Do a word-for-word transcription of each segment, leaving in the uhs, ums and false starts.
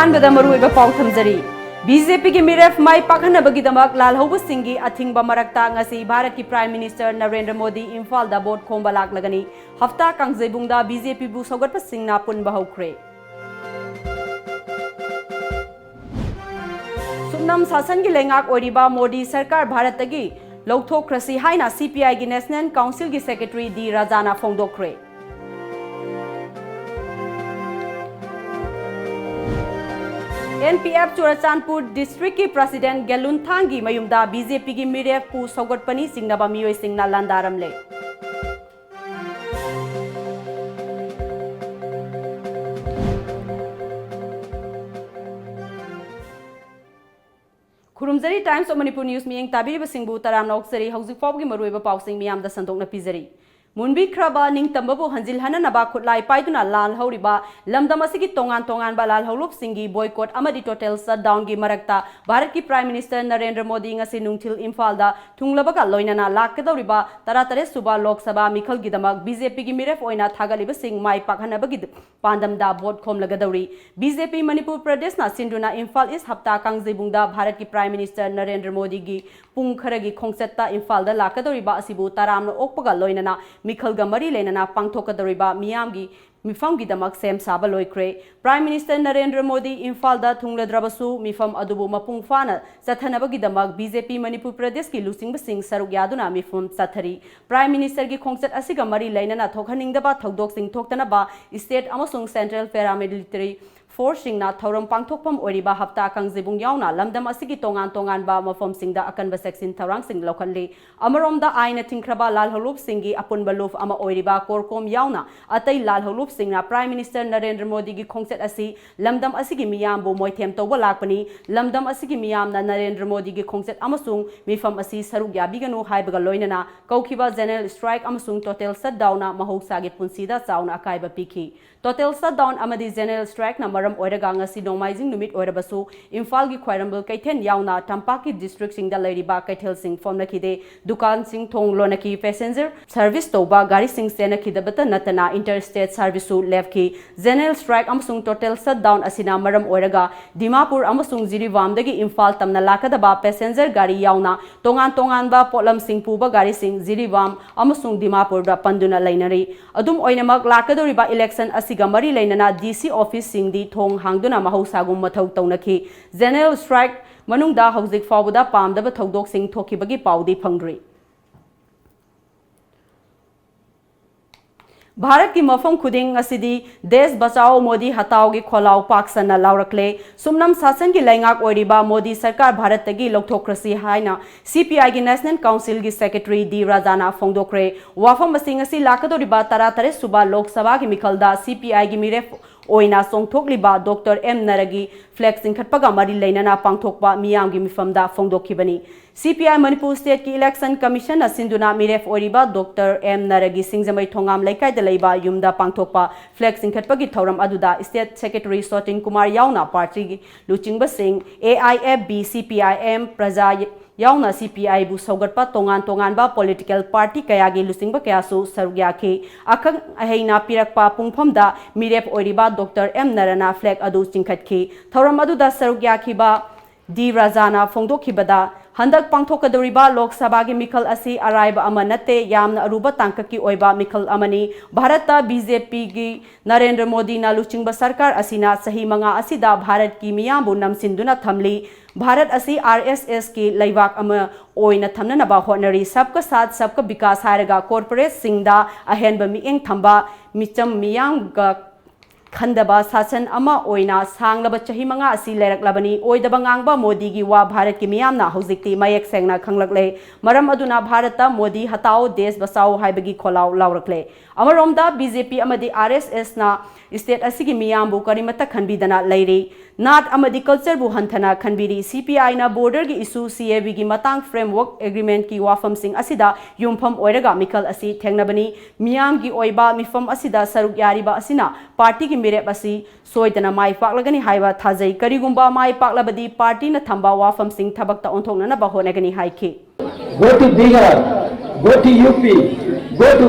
ꯑꯍꯥꯟꯕꯗ ꯃꯔꯨꯑꯣꯏꯕ ꯄꯥꯎ ꯊꯝꯖꯔꯤ꯫ ꯕꯤ ꯖꯦ ꯄꯤꯒꯤ ꯃꯤꯔꯦꯞ ꯃꯥꯏ ꯄꯥꯛꯍꯟꯅꯕꯒꯤꯗꯃꯛ ꯂꯥꯜꯍꯧꯕꯁꯤꯡꯒꯤ ꯑꯊꯤꯡꯕ ꯃꯔꯛꯇ ꯉꯁꯤ ꯚꯥꯔꯠꯀꯤ Prime Minister ꯅꯔꯦꯟꯗ꯭ꯔ ꯃꯣꯗꯤ ꯏꯝꯐꯥꯜꯗ ꯚꯣꯠ ꯈꯣꯝꯕ ꯂꯥꯛꯂꯒꯅꯤ꯫ ꯍꯞꯇꯥ ꯀꯥꯡꯖꯩꯕꯨꯡꯗ ꯕꯤ ꯖꯦ ꯄꯤꯕꯨ ꯁꯧꯒꯠꯄꯁꯤꯡꯅ ꯄꯨꯟꯕ ꯍꯧꯈ꯭ꯔꯦ꯫ ꯁꯨꯞꯅꯝ ꯁꯥꯁꯟꯒꯤ ꯂꯩꯉꯥꯛ ꯑꯣꯏꯔꯤꯕ ꯃꯣꯗꯤ ꯁꯔꯀꯥꯔ ꯚꯥꯔꯠꯇꯒꯤ ꯂꯧꯊꯣꯛꯈ꯭ꯔꯁꯤ ꯍꯥꯏꯅ ꯁꯤ ꯄꯤ ꯑꯥꯏꯒꯤ National Councilꯒꯤ Secretary ꯗꯤ ꯔꯥꯖꯥꯅ ꯐꯣꯡꯗꯣꯛꯈ꯭ꯔꯦ꯫ ꯑꯦꯟ ꯄꯤ ꯑꯦꯐ ꯆꯨꯔꯆꯥꯟꯄꯨꯔ Districtꯀꯤ President ꯒꯦꯂꯨꯟꯊꯥꯡꯒꯤ ꯃꯌꯨꯝꯗ ꯕꯤ ꯖꯦ ꯄꯤꯒꯤ ꯃꯤꯔꯦꯞꯄꯨ ꯁꯧꯒꯠꯄꯅꯤ ꯆꯤꯡꯅꯕ ꯃꯤꯑꯣꯏꯁꯤꯡꯅ ꯂꯥꯟꯗꯥꯔꯝꯂꯦ꯫ ꯈꯨꯔꯨꯝꯖꯔꯤ, Times of Manipur News ꯃꯤꯠꯌꯦꯡ ꯇꯥꯕꯤꯔꯤꯕꯁꯤꯡꯕꯨ ꯇꯔꯥꯝꯅ ꯑꯣꯛꯆꯔꯤ꯫ ꯍꯧꯖꯤꯛ ꯐꯥꯎꯕꯒꯤ ꯃꯔꯨꯑꯣꯏꯕ ꯄꯥꯎꯁꯤꯡ ꯃꯤꯌꯥꯝꯗ ꯁꯟꯗꯣꯛꯅ ꯄꯤꯖꯔꯤ꯫ ꯃꯨꯟꯕꯤꯈ꯭ꯔꯕ ꯅꯤꯡꯇꯝꯕꯕꯨ ꯍꯟꯖꯤꯜꯍꯟꯅꯅꯕ ꯈꯨꯠꯂꯥꯏ ꯄꯥꯏꯗꯨꯅ ꯂꯥꯜꯍꯧꯔꯤꯕ ꯂꯝꯗꯝ ꯑꯁꯤꯒꯤ ꯇꯣꯉꯥꯟ ꯇꯣꯉꯥꯟꯕ ꯂꯥꯜꯍꯧꯂꯨꯞꯁꯤꯡꯒꯤ boycott ꯑꯃꯗꯤ total shutdownꯒꯤ ꯃꯔꯛꯇ ꯚꯥꯔꯠꯀꯤ Prime Minister ꯅꯔꯦꯟꯗ꯭ꯔ ꯃꯣꯗꯤ ꯉꯁꯤ ꯅꯨꯡꯊꯤꯜ ꯏꯝꯐꯥꯜꯗ ꯊꯨꯡꯂꯕꯒ ꯂꯣꯏꯅꯅ ꯂꯥꯛꯀꯗꯧꯔꯤꯕ ꯇꯔꯥꯇꯔꯦꯠ ꯁꯨꯕ ꯂꯣꯛ ꯁꯚꯥ ꯃꯤꯈꯜꯒꯤꯗꯃꯛ ꯕꯤ ꯖꯦ ꯄꯤꯒꯤ ꯃꯤꯔꯦꯞ ꯑꯣꯏꯅ ꯊꯥꯒꯠꯂꯤꯕꯁꯤꯡ ꯃꯥꯏ ꯄꯥꯛꯍꯟꯅꯕꯒꯤ ꯄꯥꯟꯗꯝꯗ ꯚꯣꯠ ꯈꯣꯝꯂꯒꯗꯧꯔꯤ꯫ ꯕꯤ ꯖꯦ ꯄꯤ ꯃꯅꯤꯄꯨꯔ ꯄ꯭ꯔꯗꯦꯁꯅ ꯁꯤꯟꯗꯨꯅ ꯏꯝꯐꯥꯜ ꯏꯁ ꯍꯞꯇꯥ ꯀꯥꯡꯖꯩꯕꯨꯡꯗ ꯚꯥꯔꯠꯀꯤ Prime Minister ꯅꯔꯦꯟꯗ꯭ꯔ ꯃꯣꯗꯤꯒꯤ ꯄꯨꯡ ꯈꯔꯒꯤ ꯈꯣꯡꯆꯠꯇ ꯏꯝꯐꯥꯜꯗ ꯂꯥꯛꯀꯗꯧꯔꯤꯕ ꯑꯁꯤꯕꯨ ꯇꯔꯥꯝꯅ ꯑꯣꯛꯄꯒ ꯂꯣꯏꯅꯅ ꯃꯤꯈꯜꯒ ꯃꯔꯤ ꯂꯩꯅꯅ ꯄꯥꯡꯊꯣꯛꯀꯗꯧꯔꯤꯕ ꯃꯤꯌꯥꯝꯒꯤ ꯃꯤꯐꯝꯒꯤꯗꯃꯛ ꯁꯦꯝ ꯁꯥꯕ ꯂꯣꯏꯈ꯭ꯔꯦ꯫ Prime Minister ꯅꯔꯦꯟꯗ꯭ꯔ ꯃꯣꯗꯤ ꯏꯝꯐꯥꯜꯗ ꯊꯨꯡꯂꯗ꯭ꯔꯕꯁꯨ ꯃꯤꯐꯝ ꯑꯗꯨꯕꯨ ꯃꯄꯨꯡ ꯐꯥꯅ ꯆꯠꯊꯅꯕꯒꯤꯗꯃꯛ ꯕꯤ ꯖꯦ ꯄꯤ ꯃꯅꯤꯄꯨꯔ ꯄ꯭ꯔꯗꯦꯁꯀꯤ ꯂꯨꯆꯤꯡꯕꯁꯤꯡ ꯁꯔꯨꯛ ꯌꯥꯗꯨꯅ ꯃꯤꯐꯝ ꯆꯠꯊꯔꯤ꯫ Prime Ministerꯒꯤ ꯈꯣꯡꯆꯠ ꯑꯁꯤꯒ ꯃꯔꯤ ꯂꯩꯅꯅ ꯊꯣꯛꯍꯟꯅꯤꯡꯗꯕ ꯊꯧꯗꯣꯛꯁꯤꯡ ꯊꯣꯛꯇꯅꯕ state ꯑꯃꯁꯨꯡ central paramilitary forceꯁꯤꯡꯅ ꯊꯧꯔꯝ ꯄꯥꯡꯊꯣꯛꯐꯝ ꯑꯣꯏꯔꯤꯕ ꯍꯞꯇꯥ ꯀꯥꯡꯖꯩꯕꯨꯡ ꯌꯥꯎꯅ ꯂꯝꯗꯝ ꯑꯁꯤꯒꯤ ꯇꯣꯉꯥꯟ ꯇꯣꯉꯥꯟꯕ ꯃꯐꯝꯁꯤꯡꯗ ꯑꯀꯟꯕ ꯆꯦꯛꯁꯤꯟ ꯊꯧꯔꯥꯡꯁꯤꯡ ꯂꯧꯈꯠꯂꯤ꯫ ꯑꯃꯔꯣꯝꯗ ꯑꯥꯏꯟꯅ ꯊꯤꯡꯈ꯭ꯔꯕ ꯂꯥꯜꯍꯧꯂꯨꯞꯁꯤꯡꯒꯤ ꯑꯄꯨꯟꯕ ꯂꯨꯞ ꯑꯃ ꯑꯣꯏꯔꯤꯕ CORCOM ꯌꯥꯎꯅ ꯑꯇꯩ ꯂꯥꯜꯍꯧꯂꯨꯞꯁꯤꯡꯅ Prime Minister ꯅꯔꯦꯟꯗ꯭ꯔ ꯃꯣꯗꯤꯒꯤ ꯈꯣꯡꯆꯠ ꯑꯁꯤ ꯂꯝꯗꯝ ꯑꯁꯤꯒꯤ ꯃꯤꯌꯥꯝꯕꯨ ꯃꯣꯏꯊꯦꯝ ꯇꯧꯕ ꯂꯥꯛꯄꯅꯤ, ꯂꯝꯗꯝ ꯑꯁꯤꯒꯤ ꯃꯤꯌꯥꯝꯅ ꯅꯔꯦꯟꯗ꯭ꯔ ꯃꯣꯗꯤꯒꯤ ꯈꯣꯡꯆꯠ ꯑꯃꯁꯨꯡ ꯃꯤꯐꯝ ꯑꯁꯤ ꯁꯔꯨꯛ ꯌꯥꯕꯤꯒꯅꯨ ꯍꯥꯏꯕꯒ ꯂꯣꯏꯅꯅ ꯀꯧꯈꯤꯕ general strike ꯑꯃꯁꯨꯡ total shutdownꯅ ꯃꯍꯧꯁꯥꯒꯤ ꯄꯨꯟꯁꯤꯗ ꯆꯥꯎꯅ ꯑꯀꯥꯏꯕ ꯄꯤꯈꯤ꯫ Total shutdown ꯑꯃꯗꯤ general strikeꯅ ꯃꯔꯝ ꯃꯔꯝ ꯑꯣꯏꯔꯒ ꯉꯁꯤ ꯅꯣꯡꯃꯥꯏꯖꯤꯡ ꯅꯨꯃꯤꯠ ꯑꯣꯏꯔꯕꯁꯨ ꯏꯝꯐꯥꯜꯒꯤ ꯈ꯭ꯋꯥꯏꯔꯝꯕꯟ ꯀꯩꯊꯦꯜ ꯌꯥꯎꯅ ꯇꯝꯄꯥꯛꯀꯤ districtꯁꯤꯡꯗ ꯂꯩꯔꯤꯕ ꯀꯩꯊꯦꯜꯁꯤꯡ ꯐꯝꯅꯈꯤꯗꯦ꯫ ꯗꯨꯀꯥꯟꯁꯤꯡ ꯊꯣꯡ ꯂꯣꯟꯅꯈꯤ꯫ Passenger service ꯇꯧꯕ ꯒꯥꯔꯤꯁꯤꯡ ꯆꯦꯟꯅꯈꯤꯗꯕꯇ ꯅꯠꯇꯅ interstate serviceꯁꯨ ꯂꯦꯞꯈꯤ꯫ General strike ꯑꯃꯁꯨꯡ total shutdown ꯑꯁꯤꯅ ꯃꯔꯝ ꯑꯣꯏꯔꯒ ꯗꯤꯃꯥꯄꯨꯔ ꯑꯃꯁꯨꯡ ꯖꯤꯔꯤꯕꯥꯝꯗꯒꯤ ꯏꯝꯐꯥꯜ ꯇꯝꯅ ꯂꯥꯛꯀꯗꯕ passenger ꯒꯥꯔꯤ ꯌꯥꯎꯅ ꯇꯣꯉꯥꯟ ꯇꯣꯉꯥꯟꯕ ꯄꯣꯠꯂꯝꯁꯤꯡ ꯄꯨꯕ ꯒꯥꯔꯤꯁꯤꯡ ꯖꯤꯔꯤꯕꯥꯝ ꯑꯃꯁꯨꯡ ꯗꯤꯃꯥꯄꯨꯔꯗ ꯄꯟꯗꯨꯅ ꯂꯩꯅꯔꯤ꯫ ꯑꯗꯨꯝ ꯑꯣꯏꯅꯃꯛ, ꯂꯥꯛꯀꯗꯧꯔꯤꯕ election ꯑꯁꯤꯒ ꯃꯔꯤ ꯂꯩꯅꯅ DC officeꯁꯤꯡꯗꯤ ꯊꯣꯡ ꯍꯥꯡꯗꯨꯅ ꯃꯍꯧꯁꯥꯒꯨꯝ ꯃꯊꯧ ꯇꯧꯅꯈꯤ꯫ General strike ꯃꯅꯨꯡꯗ ꯍꯧꯖꯤꯛ ꯐꯥꯎꯕꯗ ꯄꯥꯝꯗꯕ ꯊꯧꯗꯣꯛꯁꯤꯡ ꯊꯣꯛꯈꯤꯕꯒꯤ ꯄꯥꯎꯗꯤ ꯐꯪꯗ꯭ꯔꯤ꯫ ꯚꯥꯔꯠꯀꯤ ꯃꯐꯝ ꯈꯨꯗꯤꯡ ꯉꯁꯤꯗꯤ ꯗꯦꯁ ꯕꯆꯥꯎ ꯃꯣꯗꯤ ꯍꯇꯥꯎꯒꯤ ꯈꯣꯜꯂꯥꯎ ꯄꯥꯛ ꯁꯟꯅ ꯂꯥꯎꯔꯛꯂꯦ꯫ ꯁꯨꯞꯅꯝ ꯁꯥꯁꯟꯒꯤ ꯂꯩꯉꯥꯛ ꯑꯣꯏꯔꯤꯕ ꯃꯣꯗꯤ ꯁꯔꯀꯥꯔ ꯚꯥꯔꯠꯇꯒꯤ ꯂꯧꯊꯣꯛꯈ꯭ꯔꯁꯤ ꯍꯥꯏꯅ CPIꯒꯤ National Councilꯒꯤ Secretary ꯗꯤ ꯔꯥꯖꯥꯅ ꯐꯣꯡꯗꯣꯛꯈ꯭ꯔꯦ꯫ ꯋꯥꯐꯝ ꯑꯁꯤ ꯉꯁꯤ ꯂꯥꯛꯀꯗꯧꯔꯤꯕ ꯇꯔꯥꯇꯔꯦꯠ ꯁꯨꯕ ꯂꯣꯛ ꯁꯚꯥꯒꯤ ꯃꯤꯈꯜꯗ CPIꯒꯤ ꯃꯤꯔꯦꯞ ꯑꯣꯏꯅ ꯆꯣꯡꯊꯣꯛꯂꯤꯕ ꯗꯣꯛꯇꯔ ꯑꯦꯝ ꯅꯔꯒꯤ flag ꯆꯤꯡꯈꯠꯄꯒ ꯃꯔꯤ ꯂꯩꯅꯅ ꯄꯥꯡꯊꯣꯛꯄ ꯃꯤꯌꯥꯝꯒꯤ ꯃꯤꯐꯝꯗ ꯐꯣꯡꯗꯣꯛꯈꯤꯕꯅꯤ꯫ CPI ꯃꯅꯤꯄꯨꯔ stateꯀꯤ election commissionꯅ ꯁꯤꯟꯗꯨꯅ ꯃꯤꯔꯦꯞ ꯑꯣꯏꯔꯤꯕ ꯗꯣꯛꯇꯔ ꯑꯦꯝ ꯅꯔꯒꯤ ꯁꯤꯡꯖꯃꯩ ꯊꯣꯉꯥꯝ ꯂꯩꯀꯥꯏꯗ ꯂꯩꯕ ꯌꯨꯝꯗ ꯄꯥꯡꯊꯣꯛꯄ flag ꯆꯤꯡꯈꯠꯄꯒꯤ ꯊꯧꯔꯝ ꯑꯗꯨꯗ state secretary ꯁꯣꯇꯤꯟ ꯀꯨꯃꯥꯔ ꯌꯥꯎꯅ partyꯒꯤ ꯂꯨꯆꯤꯡꯕꯁꯤꯡ, AIFB, CPIM, ꯄ꯭ꯔꯖꯥ ꯌꯥꯎꯅ CPIꯕꯨ ꯁꯧꯒꯠꯄ ꯇꯣꯉꯥꯟ ꯇꯣꯉꯥꯟꯕ political party ꯀꯌꯥꯒꯤ ꯂꯨꯆꯤꯡꯕ ꯀꯌꯥꯁꯨ ꯁꯔꯨꯛ ꯌꯥꯈꯤ꯫ ꯑꯈꯪ ꯑꯍꯩꯅ ꯄꯤꯔꯛꯄ ꯄꯨꯡꯐꯝꯗ ꯃꯤꯔꯦꯞ ꯑꯣꯏꯔꯤꯕ ꯗꯣꯛꯇꯔ ꯑꯦꯝ ꯅꯔꯅ flag ꯑꯗꯨ ꯆꯤꯡꯈꯠꯈꯤ꯫ ꯊꯧꯔꯝ ꯑꯗꯨꯗ ꯁꯔꯨꯛ ꯌꯥꯈꯤꯕ ꯗꯤ ꯔꯥꯖꯥꯅ ꯐꯣꯡꯗꯣꯛꯈꯤꯕꯗ, ꯍꯟꯗꯛ ꯄꯥꯡꯊꯣꯛꯀꯗꯧꯔꯤꯕ ꯂꯣꯛ ꯁꯚꯥꯒꯤ ꯃꯤꯈꯜ ꯑꯁꯤ ꯑꯔꯥꯏꯕ ꯑꯃ ꯅꯠꯇꯦ, ꯌꯥꯝꯅ ꯑꯔꯨꯕ ꯇꯥꯡꯀꯛꯀꯤ ꯑꯣꯏꯕ ꯃꯤꯈꯜ ꯑꯃꯅꯤ꯫ ꯚꯥꯔꯠꯇ BJPꯒꯤ ꯅꯔꯦꯟꯗ꯭ꯔ ꯃꯣꯗꯤꯅ ꯂꯨꯆꯤꯡꯕ ꯁꯔꯀꯥꯔ ꯑꯁꯤꯅ ꯆꯍꯤ ꯃꯉꯥ ꯑꯁꯤꯗ ꯚꯥꯔꯠꯀꯤ ꯃꯤꯌꯥꯝꯕꯨ ꯅꯝꯁꯤꯟꯗꯨꯅ ꯊꯝꯂꯤ꯫ ꯚꯥꯔꯠ ꯑꯁꯤ RSSꯀꯤ ꯂꯩꯕꯥꯛ ꯑꯃ ꯑꯣꯏꯅ ꯊꯝꯅꯅꯕ ꯍꯣꯠꯅꯔꯤ꯫ Sabka Saath, Sabka Vikas ꯍꯥꯏꯔꯒ corporateꯁꯤꯡꯗ ꯑꯍꯦꯟꯕ ꯃꯤꯠꯌꯦꯡ ꯊꯝꯕ, ꯃꯤꯆꯝ ꯃꯤꯌꯥꯝꯒ ꯈꯟꯗꯕ ꯁꯥꯁꯟ ꯑꯃ ꯑꯣꯏꯅ ꯁꯥꯡꯂꯕ ꯆꯍꯤ ꯃꯉꯥ ꯑꯁꯤ ꯂꯩꯔꯛꯂꯕꯅꯤ꯫ ꯑꯣꯏꯗꯕ ꯉꯥꯡꯕ ꯃꯣꯗꯤꯒꯤ ꯋꯥ ꯚꯥꯔꯠꯀꯤ ꯃꯤꯌꯥꯝꯅ ꯍꯧꯖꯤꯛꯇꯤ ꯃꯌꯦꯛ ꯁꯦꯡꯅ ꯈꯪꯂꯛꯂꯦ꯫ ꯃꯔꯝ ꯑꯗꯨꯅ ꯚꯥꯔꯠꯇ ꯃꯣꯗꯤ ꯍꯇꯥꯎ, ꯗꯦꯁ ꯕꯆꯥꯎ ꯍꯥꯏꯕꯒꯤ ꯈꯣꯜꯂꯥꯎ ꯂꯥꯎꯔꯛꯂꯦ꯫ ꯑꯃꯔꯣꯝꯗ BJP ꯑꯃꯗꯤ RSSꯅ state ꯑꯁꯤꯒꯤ ꯃꯤꯌꯥꯝꯕꯨ ꯀꯔꯤꯃꯠꯇ ꯈꯟꯕꯤꯗꯅ ꯂꯩꯔꯤ꯫ Naat ꯑꯃꯗꯤ cultureꯕꯨ ꯍꯟꯊꯅ ꯈꯟꯕꯤꯔꯤ꯫ CPIꯅ borderꯒꯤ issue, CAAꯒꯤ ꯃꯇꯥꯡ, framework agreementꯀꯤ ꯋꯥꯐꯝꯁꯤꯡ ꯑꯁꯤꯗ ꯌꯨꯝꯐꯝ ꯑꯣꯏꯔꯒ ꯃꯤꯈꯜ ꯑꯁꯤ ꯊꯦꯡꯅꯕꯅꯤ꯫ ꯃꯤꯌꯥꯝꯒꯤ ꯑꯣꯏꯕ ꯃꯤꯐꯝ ꯑꯁꯤꯗ ꯁꯔꯨꯛ ꯌꯥꯔꯤꯕ ꯑꯁꯤꯅ partyꯒꯤ ꯃꯤꯔꯦꯞ ꯑꯁꯤ ꯁꯣꯏꯗꯅ ꯃꯥꯏ ꯄꯥꯛꯂꯒꯅꯤ ꯍꯥꯏꯕ ꯊꯥꯖꯩ꯫ ꯀꯔꯤꯒꯨꯝꯕ ꯃꯥꯏ ꯄꯥꯛꯂꯕꯗꯤ ꯄꯥꯔꯇꯤꯅ ꯊꯝꯕ ꯋꯥꯐꯝꯁꯤꯡ ꯊꯕꯛꯇ ꯑꯣꯟꯊꯣꯛꯅꯅꯕ ꯍꯣꯠꯅꯒꯅꯤ ꯍꯥꯏꯈꯤ꯫ Go to Bihar, go to U P, go to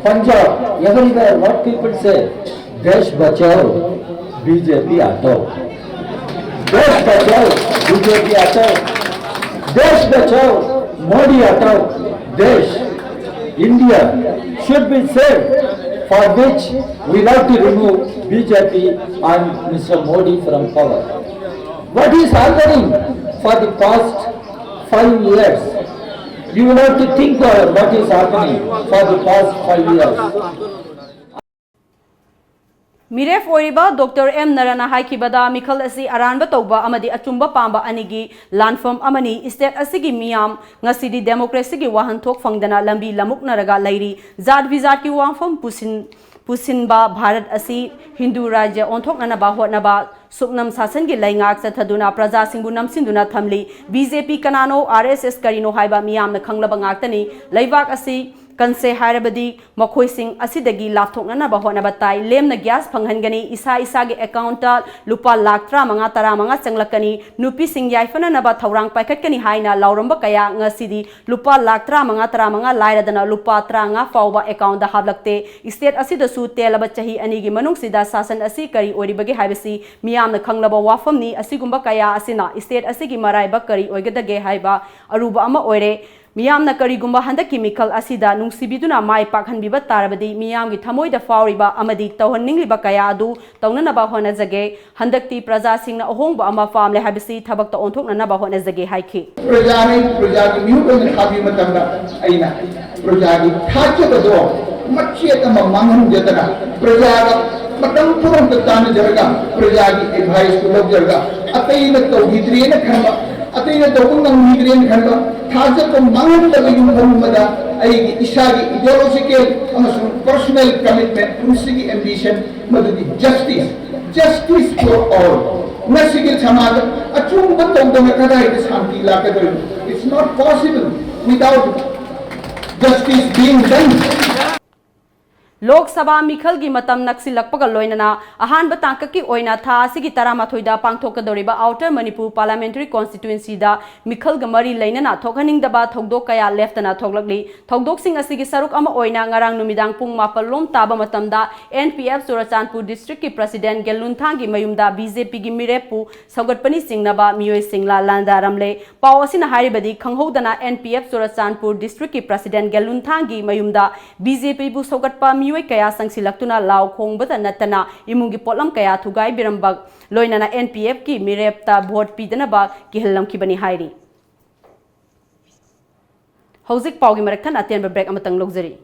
Punjab, everywhere what people say, देश बचाओ, बीजेपी हटाओ। देश बचाओ, बीजेपी हटाओ। देश बचाओ, मोदी हटाओ। देश, India should be saved, for which we love to remove B J P and Mister Modi from power. What is happening for the past five years? You will have to think of what is happening for the past five years. ꯃꯤꯔꯦꯞ ꯑꯣꯏꯔꯤꯕ doctor M ꯅꯔꯅ ꯍꯥꯏꯈꯤꯕꯗ, ꯃꯤꯈꯜ ꯑꯁꯤ ꯑꯔꯥꯟꯕ ꯇꯧꯕ ꯑꯃꯗꯤ ꯑꯆꯨꯝꯕ ꯄꯥꯝꯕ ꯑꯅꯤꯒꯤ ꯂꯥꯟꯐꯝ ꯑꯃꯅꯤ꯫ ꯏꯁꯇꯦꯠ ꯑꯁꯤꯒꯤ ꯃꯤꯌꯥꯝ ꯉꯁꯤꯗꯤ ꯗꯦꯃꯣꯀ꯭ꯔꯦꯁꯤꯒꯤ ꯋꯥꯍꯟꯊꯣꯛ ꯐꯪꯗꯅ ꯂꯝꯕꯤ ꯂꯃꯨꯛꯅꯔꯒ ꯂꯩꯔꯤ꯫ ꯖꯥꯠ ꯕꯤꯖꯥꯠꯀꯤ ꯋꯥꯐꯝ ꯄꯨꯁꯤꯟ-, ꯄꯨꯁꯤꯟꯕ ꯚꯥꯔꯠ ꯑꯁꯤ ꯍꯤꯟꯗꯨ ꯔꯥꯖ꯭ꯌ ꯑꯣꯟꯊꯣꯛꯅꯅꯕ ꯍꯣꯠꯅꯕ, ꯁꯨꯞꯅꯝ ꯁꯥꯁꯟꯒꯤ ꯂꯩꯉꯥꯛ ꯆꯠꯊꯗꯨꯅ ꯄ꯭ꯔꯖꯥꯁꯤꯡꯕꯨ ꯅꯝꯁꯤꯟꯗꯨꯅ ꯊꯝꯂꯤ꯫ ꯕꯤ ꯖꯦ ꯄꯤ ꯀꯅꯥꯅꯣ, ꯑꯥꯔ ꯑꯦꯁ ꯑꯦꯁ ꯀꯔꯤꯅꯣ ꯍꯥꯏꯕ ꯃꯤꯌꯥꯝꯅ ꯈꯪꯂꯕ ꯉꯥꯛꯇꯅꯤ꯫ ꯂꯩꯕꯥꯛ ꯑꯁꯤ ꯀꯟꯁꯦ ꯍꯥꯏꯔꯕꯗꯤ ꯃꯈꯣꯏꯁꯤꯡ ꯑꯁꯤꯗꯒꯤ ꯂꯥꯞꯊꯣꯛꯅꯅꯕ ꯍꯣꯠꯅꯕ ꯇꯥꯏ꯫ ꯂꯦꯝꯅ ꯒ꯭ꯌꯥꯁ ꯐꯪꯍꯟꯒꯅꯤ, ꯏꯁꯥ ꯏꯁꯥꯒꯤ ꯑꯦꯀꯥꯎꯟꯇ ꯂꯨꯄꯥ ꯂꯥꯈ ꯇꯔꯥꯃꯉꯥ, ꯇꯔꯥꯃꯉꯥ ꯆꯪꯂꯛꯀꯅꯤ꯫ ꯅꯨꯄꯤꯁꯤꯡ ꯌꯥꯏꯐꯅꯅꯕ ꯊꯧꯔꯥꯡ ꯄꯥꯏꯈꯠꯀꯅꯤ ꯍꯥꯏꯅ ꯂꯥꯎꯔꯝꯕ ꯀꯌꯥ ꯉꯁꯤꯗꯤ ꯂꯨꯄꯥ ꯂꯥꯈ ꯇꯔꯥꯃꯉꯥ, ꯇꯔꯥꯃꯉꯥ ꯂꯥꯏꯔꯗꯅ ꯂꯨꯄꯥ ꯇꯔꯥꯃꯉꯥ ꯐꯥꯎꯕ ꯑꯦꯀꯥꯎꯟꯗ ꯍꯥꯞꯂꯛꯇꯦ꯫ ꯏꯁꯇꯦꯠ ꯑꯁꯤꯗꯁꯨ ꯇꯦꯜꯂꯕ ꯆꯍꯤ ꯑꯅꯤꯒꯤ ꯃꯅꯨꯡꯁꯤꯗ ꯁꯥꯁꯟ ꯑꯁꯤ ꯀꯔꯤ ꯑꯣꯏꯔꯤꯕꯒꯦ ꯍꯥꯏꯕꯁꯤ ꯃꯤꯌꯥꯝꯅ ꯈꯪꯂꯕ ꯋꯥꯐꯝꯅꯤ꯫ ꯑꯁꯤꯒꯨꯝꯕ ꯀꯌꯥ ꯑꯁꯤꯅ ꯏꯁꯇꯦꯠ ꯑꯁꯤꯒꯤ ꯃꯔꯥꯏꯕꯛ ꯀꯔꯤ ꯑꯣꯏꯒꯗꯒꯦ ꯍꯥꯏꯕ ꯑꯔꯨꯕ ꯑꯃ ꯑꯣꯏꯔꯦ꯫ ꯃꯤꯌꯥꯝꯅ ꯀꯔꯤꯒꯨꯝꯕ ꯍꯟꯗꯛꯀꯤ ꯃꯤꯈꯜ ꯑꯁꯤꯗ ꯅꯨꯡꯁꯤꯕꯤꯗꯨꯅ ꯃꯥꯏ ꯄꯥꯛꯍꯟꯕꯤꯕ ꯇꯥꯔꯕꯗꯤ, ꯃꯤꯌꯥꯝꯒꯤ ꯊꯃꯣꯏꯗ ꯐꯥꯎꯔꯤꯕ ꯑꯃꯗꯤ ꯇꯧꯍꯟꯅꯤꯡꯂꯤꯕ ꯀꯌꯥ ꯑꯗꯨ ꯇꯧꯅꯅꯕ ꯍꯣꯠꯅꯖꯒꯦ꯫ ꯍꯟꯗꯛꯇꯤ ꯄ꯭ꯔꯖꯥꯁꯤꯡꯅ ꯑꯍꯣꯡꯕ ꯑꯃ ꯄꯥꯝꯂꯦ ꯍꯥꯏꯕꯁꯤ ꯊꯕꯛꯇ ꯑꯣꯟꯊꯣꯛꯅꯅꯕ ꯍꯣꯠꯅꯖꯒꯦ ꯍꯥꯏꯈꯤ꯫ ꯄ꯭ꯔꯖꯥꯅ ꯄ꯭ꯔꯖꯥꯒꯤ ꯃꯤꯍꯨꯠ ꯑꯣꯏꯅ ꯊꯥꯕꯤꯕ ꯃꯇꯝꯗ ꯑꯩꯅ ꯄ꯭ꯔꯖꯥꯒꯤ ꯊꯥꯖꯕꯗꯣ ꯃꯆꯦꯠ ꯑꯃ ꯃꯥꯡꯍꯟꯖꯗꯅ, ꯄ꯭ꯔꯖꯥꯗ ꯃꯇꯝ ꯄꯨꯝꯅꯃꯛꯇ ꯇꯥꯟꯅꯖꯔꯒ, ꯄ꯭ꯔꯖꯥꯒꯤ ꯑꯦꯗꯚꯥꯏꯁꯇꯨ ꯂꯧꯖꯔꯒ, ꯑꯇꯩꯅ ꯇꯧꯈꯤꯗ꯭ꯔꯦꯅ ꯈꯟꯕ, ꯑꯇꯩꯅ ꯇꯧꯕ ꯉꯝꯈꯤꯗ꯭ꯔꯦꯅ ꯈꯟꯕ, ꯊꯥꯖꯕ ꯃꯥꯡꯍꯟꯗꯕ ꯌꯨꯝꯐꯝ ꯑꯃꯗ ꯑꯩꯒꯤ ꯏꯁꯥꯒꯤ ideological ꯑꯃꯁꯨꯡ personal commitment, ꯄꯨꯟꯁꯤꯒꯤ ambition, ꯃꯗꯨꯗꯤ justice, justice for all꯫ ꯉꯁꯤꯒꯤ ꯁꯃꯥꯖ ꯑꯆꯨꯝꯕ ꯇꯧꯗꯅ ꯀꯗꯥꯏꯗ ꯁꯥꯟꯇꯤ ꯂꯥꯛꯀꯗꯧꯔꯤꯕꯅꯣ? It's not possible without justice being done. Lok Sabha ꯃꯤꯈꯜꯒꯤ ꯃꯇꯝ ꯅꯛꯁꯤꯜꯂꯛꯄꯒ ꯂꯣꯏꯅꯅ ꯑꯍꯥꯟꯕ ꯇꯥꯡꯀꯛꯀꯤ ꯑꯣꯏꯅ ꯊꯥ ꯑꯁꯤꯒꯤ ꯇꯔꯥꯃꯥꯊꯣꯏꯗ ꯄꯥꯡꯊꯣꯛꯀꯗꯧꯔꯤꯕ ꯑꯥꯎꯇꯔ ꯃꯅꯤꯄꯨꯔ ꯄꯥꯔꯂꯥꯃꯦꯟꯇꯔꯤ ꯀꯣꯟꯁꯇꯤꯇ꯭ꯋꯦꯟꯁꯤꯗ ꯃꯤꯈꯜꯒ ꯃꯔꯤ ꯂꯩꯅꯅ ꯊꯣꯛꯍꯟꯅꯤꯡꯗꯕ ꯊꯧꯗꯣꯛ ꯀꯌꯥ ꯂꯦꯞꯇꯅ ꯊꯣꯛꯂꯛꯂꯤ꯫ ꯊꯧꯗꯣꯛꯁꯤꯡ ꯑꯁꯤꯒꯤ ꯁꯔꯨꯛ ꯑꯃ ꯑꯣꯏꯅ ꯉꯔꯥꯡ ꯅꯨꯃꯤꯗꯥꯡ ꯄꯨꯡ ꯃꯥꯄꯜ ꯂꯣꯝ ꯇꯥꯕ ꯃꯇꯝꯗ N P F ꯆꯨꯔꯆꯥꯟꯄꯨꯔ ꯗꯤꯁꯇ꯭ꯔꯤꯛꯀꯤ ꯄ꯭ꯔꯁꯤꯗꯦꯟ ꯒꯦꯂꯨꯟꯊꯥꯡꯒꯤ ꯃꯌꯨꯝꯗ B J P ꯒꯤ ꯃꯤꯔꯦꯞꯄꯨ ꯁꯧꯒꯠꯄꯅꯤ ꯆꯤꯡꯅꯕ ꯃꯤꯑꯣꯏꯁꯤꯡꯂ ꯂꯥꯟꯗꯥꯔꯝꯂꯦ꯫ ꯄꯥꯎ ꯑꯁꯤꯅ ꯍꯥꯏꯔꯤꯕꯗꯤ, ꯈꯪꯍꯧꯗꯅ N P F ꯆꯨꯔꯆꯥꯟꯄꯨꯔ ꯗꯤꯁꯇ꯭ꯔꯤꯛꯀꯤ ꯄ꯭ꯔꯁꯤꯗꯦꯟ ꯒꯦꯂꯨꯟꯊꯥꯡꯒꯤ ꯃꯌꯨꯝꯗ B J P ꯕꯨ ꯁꯧꯒꯠꯄ ꯃꯤꯑꯣꯏ ꯀꯌꯥ ꯆꯪꯁꯤꯜꯂꯛꯇꯨꯅ ꯂꯥꯎ ꯈꯣꯡꯕꯗ ꯅꯠꯇꯅ ꯏꯃꯨꯡꯒꯤ ꯄꯣꯠꯂꯝ ꯀꯌꯥ ꯊꯨꯒꯥꯏꯕꯤꯔꯝꯕ, ꯂꯣꯏꯅꯅ N P F ꯀꯤ ꯃꯤꯔꯦꯞꯇ ꯚꯣꯠ ꯄꯤꯗꯅꯕ ꯀꯤꯍꯜꯂꯝꯈꯤꯕꯅꯤ ꯍꯥꯏꯔꯤ꯫ ꯍꯧꯖꯤꯛ ꯄꯥꯎꯒꯤ ꯃꯔꯛ ꯊꯠꯅ ꯑꯇꯦꯟꯕ ꯕ꯭ꯔꯦꯛ ꯑꯃꯇꯪ ꯂꯧꯖꯔꯤ꯫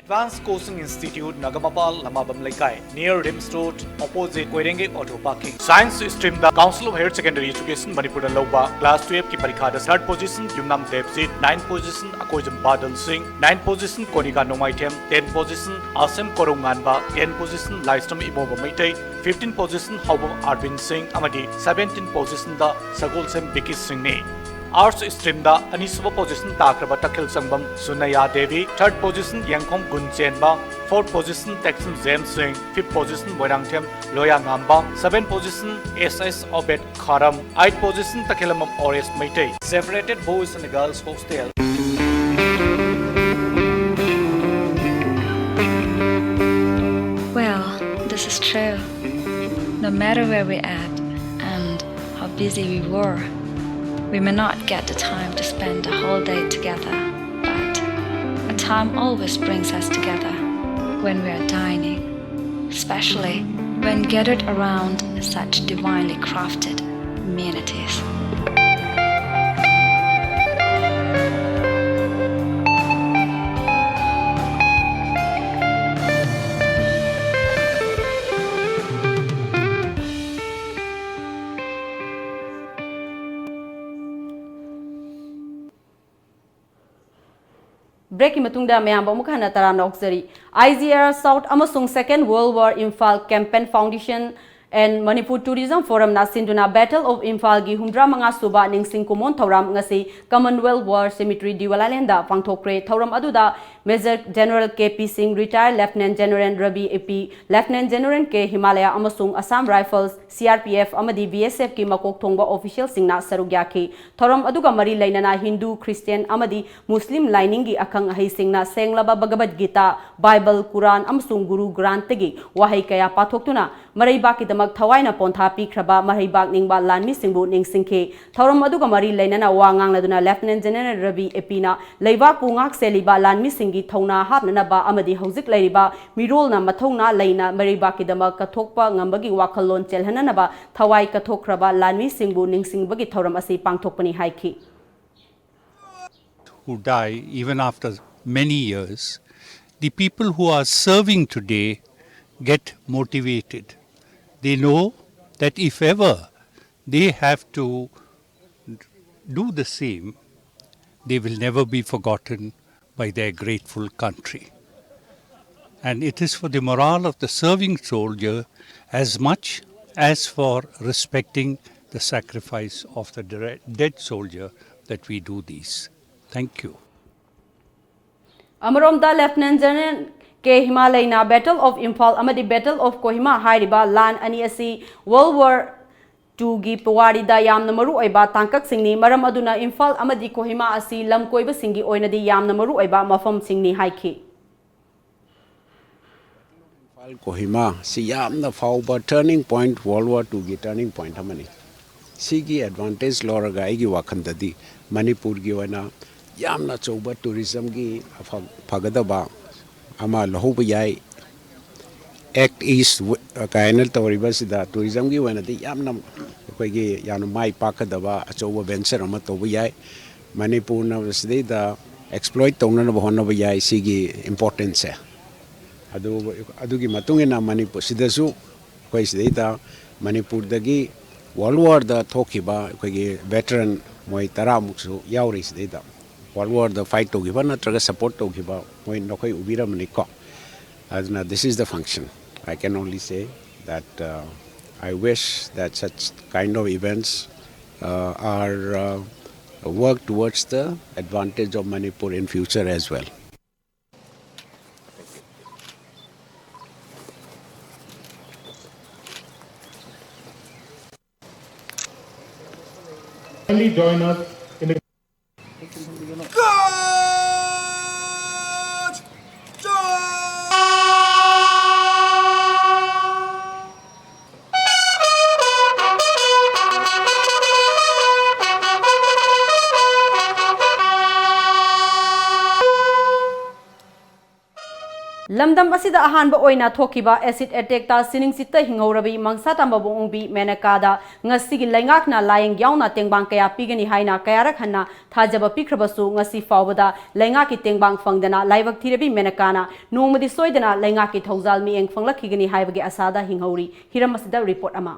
Advanced Coaching Institute, ꯅꯒꯃꯄꯥꯜ, ꯂꯃꯥꯕꯝ ꯂꯩꯀꯥꯏ, near RIMS Road, opposite ꯀꯣꯏꯔꯦꯡꯒꯩ Auto Parking. Science stream the Council of Higher Secondary Education ꯃꯅꯤꯄꯨꯔꯅ ꯂꯧꯕ class twelve ꯀꯤ ꯄꯔꯤꯈꯥꯗ third position ꯌꯨꯝꯅꯥꯝ ꯗꯦꯕꯖꯤꯠ, nine position ꯑꯀꯣꯏꯖꯝ ꯕꯥꯗꯜ ꯁꯤꯡ, nine position ꯀꯣꯅꯤꯀꯥ ꯅꯣꯡꯃꯥꯏꯊꯦꯝ, ten position ꯑꯥꯁꯦꯝ ꯀꯣꯔꯧꯉꯥꯟꯕ, ten position ꯂꯥꯏꯁ꯭ꯔꯝ ꯏꯃꯣꯕ ꯃꯩꯇꯩ, fifteen position ꯍꯥꯎꯕꯝ ꯑꯥꯔꯕꯤꯟ ꯁꯤꯡ ꯑꯃꯗꯤ seventeen position ꯗ ꯁꯒꯣꯜꯁꯦꯝ ꯕꯤꯀꯤ ꯁꯤꯡꯅꯤ꯫ Arts stream ꯗ ꯑꯅꯤꯁꯨꯕ position ꯇꯥꯈ꯭ꯔꯕ ꯇꯈꯦꯜ ꯆꯪꯕꯝ ꯁꯨꯅꯌꯥ Devi, third position Yengkhom Gunchenba, fourth position Teksam James Singh, fifth position Moirangthem Loya Ngamba, seventh position S S Obet Kharam, eighth position Takhellambam Oresh Meitei. Separated boys and girls hostel. Well, this is true. No matter where we at and how busy we were, we may not get the time to spend the whole day together, but a time always brings us together when we are dining, especially when gathered around such divinely crafted amenities. ꯕ꯭ꯔꯦꯛꯀꯤ ꯃꯇꯨꯡꯗ ꯃꯌꯥꯝꯕꯨ ꯑꯃꯨꯛ ꯍꯟꯅ ꯇꯔꯥꯝꯅ ꯑꯣꯛꯆꯔꯤ꯫ I G R South ꯑꯃꯁꯨꯡ Second World War Imphal Campaign Foundation and Manipur tourism forum ꯁꯤꯟꯗꯨꯅ Battle of Imphalꯒꯤ ꯍꯨꯝꯗ꯭ꯔꯥ ꯃꯉꯥ ꯁꯨꯕ ꯅꯤꯡꯁꯤꯡ ꯀꯨꯝꯑꯣꯟ ꯊꯧꯔꯝ ꯉꯁꯤ Commonwealth War Cemetery ꯗꯤꯋꯥꯂꯥꯂꯦꯟꯗ ꯄꯥꯡꯊꯣꯛꯈ꯭ꯔꯦ꯫ ꯊꯧꯔꯝ ꯑꯗꯨꯗ Major General ꯀꯦ ꯄꯤ ꯁꯤꯡ, Retired Lieutenant General ꯔꯕꯤ ꯑꯦ ꯄꯤ, Lieutenant General ꯀꯦ ꯍꯤꯃꯥꯂꯌꯥ ꯑꯃꯁꯨꯡ Assam Rifles, C R P F ꯑꯃꯗꯤ ꯕꯤ ꯑꯦꯁ ꯑꯦꯐꯀꯤ ꯃꯀꯣꯛ ꯊꯣꯡꯕ officialꯁꯤꯡꯅ ꯁꯔꯨꯛ ꯌꯥꯈꯤ꯫ ꯊꯧꯔꯝ ꯑꯗꯨꯒ ꯃꯔꯤ ꯂꯩꯅꯅ ꯍꯤꯟꯗꯨ, ꯈ꯭ꯔꯤꯁꯇꯤꯌꯥꯟ ꯑꯃꯗꯤ ꯃꯨꯁꯂꯤꯝ ꯂꯥꯏꯅꯤꯡꯒꯤ ꯑꯈꯪ ꯑꯍꯩꯁꯤꯡꯅ ꯁꯦꯡꯂꯕ ꯚꯒꯕꯗ ꯒꯤꯇꯥ, ꯕꯥꯏꯕꯜ, ꯀꯨꯔꯥꯟ ꯑꯃꯁꯨꯡ ꯒꯨꯔꯨ ꯒ꯭ꯔꯥꯟꯊꯒꯤ ꯋꯥꯍꯩ ꯀꯌꯥ ꯄꯥꯊꯣꯛꯇꯨꯅ ꯃꯔꯩꯕꯥꯛꯀꯤꯗꯃꯛ ꯊꯋꯥꯏꯅ ꯄꯣꯟꯊꯥ ꯄꯤꯈ꯭ꯔꯕ ꯃꯔꯩꯕꯥꯛ ꯅꯤꯡꯕ ꯂꯥꯟꯃꯤꯁꯤꯡꯕꯨ ꯅꯤꯡꯁꯤꯡꯈꯤ꯫ ꯊꯧꯔꯝ ꯑꯗꯨꯒ ꯃꯔꯤ ꯂꯩꯅꯅ ꯋꯥ ꯉꯥꯡꯂꯗꯨꯅ Lieutenant General ꯔꯕꯤ ꯑꯦ ꯄꯤꯅ ꯂꯩꯕꯥꯛꯄꯨ ꯉꯥꯛ ꯁꯦꯜꯂꯤꯕ ꯂꯥꯟꯃꯤꯁꯤꯡꯒꯤ ꯊꯧꯅꯥ ꯍꯥꯞꯅꯅꯕ ꯑꯃꯗꯤ ꯍꯧꯖꯤꯛ ꯂꯩꯔꯤꯕ ꯃꯤꯔꯣꯜꯅ ꯃꯊꯧꯅꯥ ꯂꯩꯅ ꯃꯔꯩꯕꯥꯛꯀꯤꯗꯃꯛ ꯀꯠꯊꯣꯛꯄ ꯉꯝꯕꯒꯤ ꯋꯥꯈꯜꯂꯣꯟ ꯆꯦꯜꯍꯟꯅꯅꯕ ꯊꯋꯥꯏ ꯀꯠꯊꯣꯛꯈ꯭ꯔꯕ ꯂꯥꯟꯃꯤꯁꯤꯡꯕꯨ ꯅꯤꯡꯁꯤꯡꯕꯒꯤ ꯊꯧꯔꯝ ꯑꯁꯤ ꯄꯥꯡꯊꯣꯛꯄꯅꯤ ꯍꯥꯏꯈꯤ꯫ Who die even after many years, the people who are serving today get motivated. They know that if ever they have to do the same, they will never be forgotten by their grateful country. And it is for the morale of the serving soldier as much as for respecting the sacrifice of the dire- dead soldier that we do these. Thank you. ꯑꯃꯔꯣꯝꯗ Lieutenant General K ꯍꯤꯃꯥꯂꯩꯅ Battle of Imphal ꯑꯃꯗꯤ Battle of Kohima ꯍꯥꯏꯔꯤꯕ ꯂꯥꯟ ꯑꯅꯤ ꯑꯁꯤ World War Twoꯒꯤ ꯄꯨꯋꯥꯔꯤꯗ ꯌꯥꯝꯅ ꯃꯔꯨꯑꯣꯏꯕ ꯇꯥꯡꯀꯛꯁꯤꯡꯅꯤ, ꯃꯔꯝ ꯑꯗꯨꯅ ꯏꯝꯐꯥꯜ ꯑꯃꯗꯤ ꯀꯣꯍꯤꯃꯥ ꯑꯁꯤ ꯂꯝꯀꯣꯏꯕꯁꯤꯡꯒꯤ ꯑꯣꯏꯅꯗꯤ ꯌꯥꯝꯅ ꯃꯔꯨꯑꯣꯏꯕ ꯃꯐꯝꯁꯤꯡꯅꯤ ꯍꯥꯏꯈꯤ꯫ ꯏꯝꯐꯥꯜ ꯀꯣꯍꯤꯃꯥ ꯁꯤ ꯌꯥꯝꯅ ꯐꯥꯎꯕ turning point, World War Twoꯒꯤ turning point ꯑꯃꯅꯤ꯫ ꯁꯤꯒꯤ advantage ꯂꯧꯔꯒ ꯑꯩꯒꯤ ꯋꯥꯈꯜꯗꯗꯤ ꯃꯅꯤꯄꯨꯔꯒꯤ ꯑꯣꯏꯅ ꯌꯥꯝꯅ ꯑꯆꯧꯕ tourismꯒꯤ ꯑꯐ- ꯐꯒꯗꯕ ꯑꯃ ꯂꯧꯍꯧꯕ ꯌꯥꯏ꯫ Act East ꯀꯥꯏꯅ ꯇꯧꯔꯤꯕꯁꯤꯗ tourismꯒꯤ ꯑꯣꯏꯅꯗꯤ ꯌꯥꯝꯅ ꯑꯩꯈꯣꯏꯒꯤ ꯌꯥꯝꯅ ꯃꯥꯏ ꯄꯥꯛꯀꯗꯕ ꯑꯆꯧꯕ venture ꯑꯃ ꯇꯧꯕ ꯌꯥꯏ꯫ ꯃꯅꯤꯄꯨꯔꯅ ꯁꯤꯗꯩꯗ exploit ꯇꯧꯅꯅꯕ ꯍꯣꯠꯅꯕ ꯌꯥꯏ ꯁꯤꯒꯤ importanceꯁꯦ꯫ ꯑꯗꯨ ꯑꯗꯨꯒꯤ ꯃꯇꯨꯡ ꯏꯟꯅ ꯃꯅꯤꯄꯨꯔ ꯁꯤꯗꯁꯨ ꯑꯩꯈꯣꯏ ꯁꯤꯗꯩꯗ ꯃꯅꯤꯄꯨꯔꯗꯒꯤ World Warꯗ ꯊꯣꯛꯈꯤꯕ ꯑꯩꯈꯣꯏꯒꯤ veteran ꯃꯣꯏ ꯇꯔꯥꯃꯨꯛꯁꯨ ꯌꯥꯎꯔꯤ ꯁꯤꯗꯩꯗ꯫ World Warꯗ fight ꯇꯧꯈꯤꯕ ꯅꯠꯇ꯭ꯔꯒ support ꯇꯧꯈꯤꯕ ꯃꯣꯏ ꯅꯈꯣꯏ ꯎꯕꯤꯔꯝꯃꯅꯤꯀꯣ꯫ ꯑꯗꯨꯅ this is the function. I can only say that uh, I wish that such kind of events uh, are uh, work towards the advantage of Manipur in future as well. Kindly join us in the ꯂꯝꯗꯝ ꯑꯁꯤꯗ ꯑꯍꯥꯟꯕ ꯑꯣꯏꯅ ꯊꯣꯛꯈꯤꯕ acid ꯑꯦꯇꯦꯛꯇ ꯁꯤꯅꯤꯡꯆꯤꯠꯇ ꯍꯤꯡꯍꯧꯔꯕꯤ ꯃꯪꯁꯥ ꯇꯝꯕꯕꯨ ꯑꯣꯡꯕꯤ ꯃꯦꯅꯀꯥꯗ ꯉꯁꯤꯒꯤ ꯂꯩꯉꯥꯛꯅ ꯂꯥꯌꯦꯡ ꯌꯥꯎꯅ ꯇꯦꯡꯕꯥꯡ ꯀꯌꯥ ꯄꯤꯒꯅꯤ ꯍꯥꯏꯅ ꯀꯌꯥꯔꯛ ꯍꯟꯅ ꯊꯥꯖꯕ ꯄꯤꯈ꯭ꯔꯕꯁꯨ, ꯉꯁꯤ ꯐꯥꯎꯕꯗ ꯂꯩꯉꯥꯛꯀꯤ ꯇꯦꯡꯕꯥꯡ ꯐꯪꯗꯅ ꯂꯥꯏꯕꯛ ꯊꯤꯔꯕꯤ ꯃꯦꯅꯀꯥꯅ ꯅꯣꯡꯃꯗꯤ ꯁꯣꯏꯗꯅ ꯂꯩꯉꯥꯛꯀꯤ ꯊꯧꯖꯥꯜ ꯃꯤꯠꯌꯦꯡ ꯐꯪꯂꯛꯈꯤꯒꯅꯤ ꯍꯥꯏꯕꯒꯤ ꯑꯁꯥꯗ ꯍꯤꯡꯍꯧꯔꯤ꯫ ꯍꯤꯔꯝ ꯑꯁꯤꯗ ꯔꯤꯄꯣꯔꯠ ꯑꯃ꯫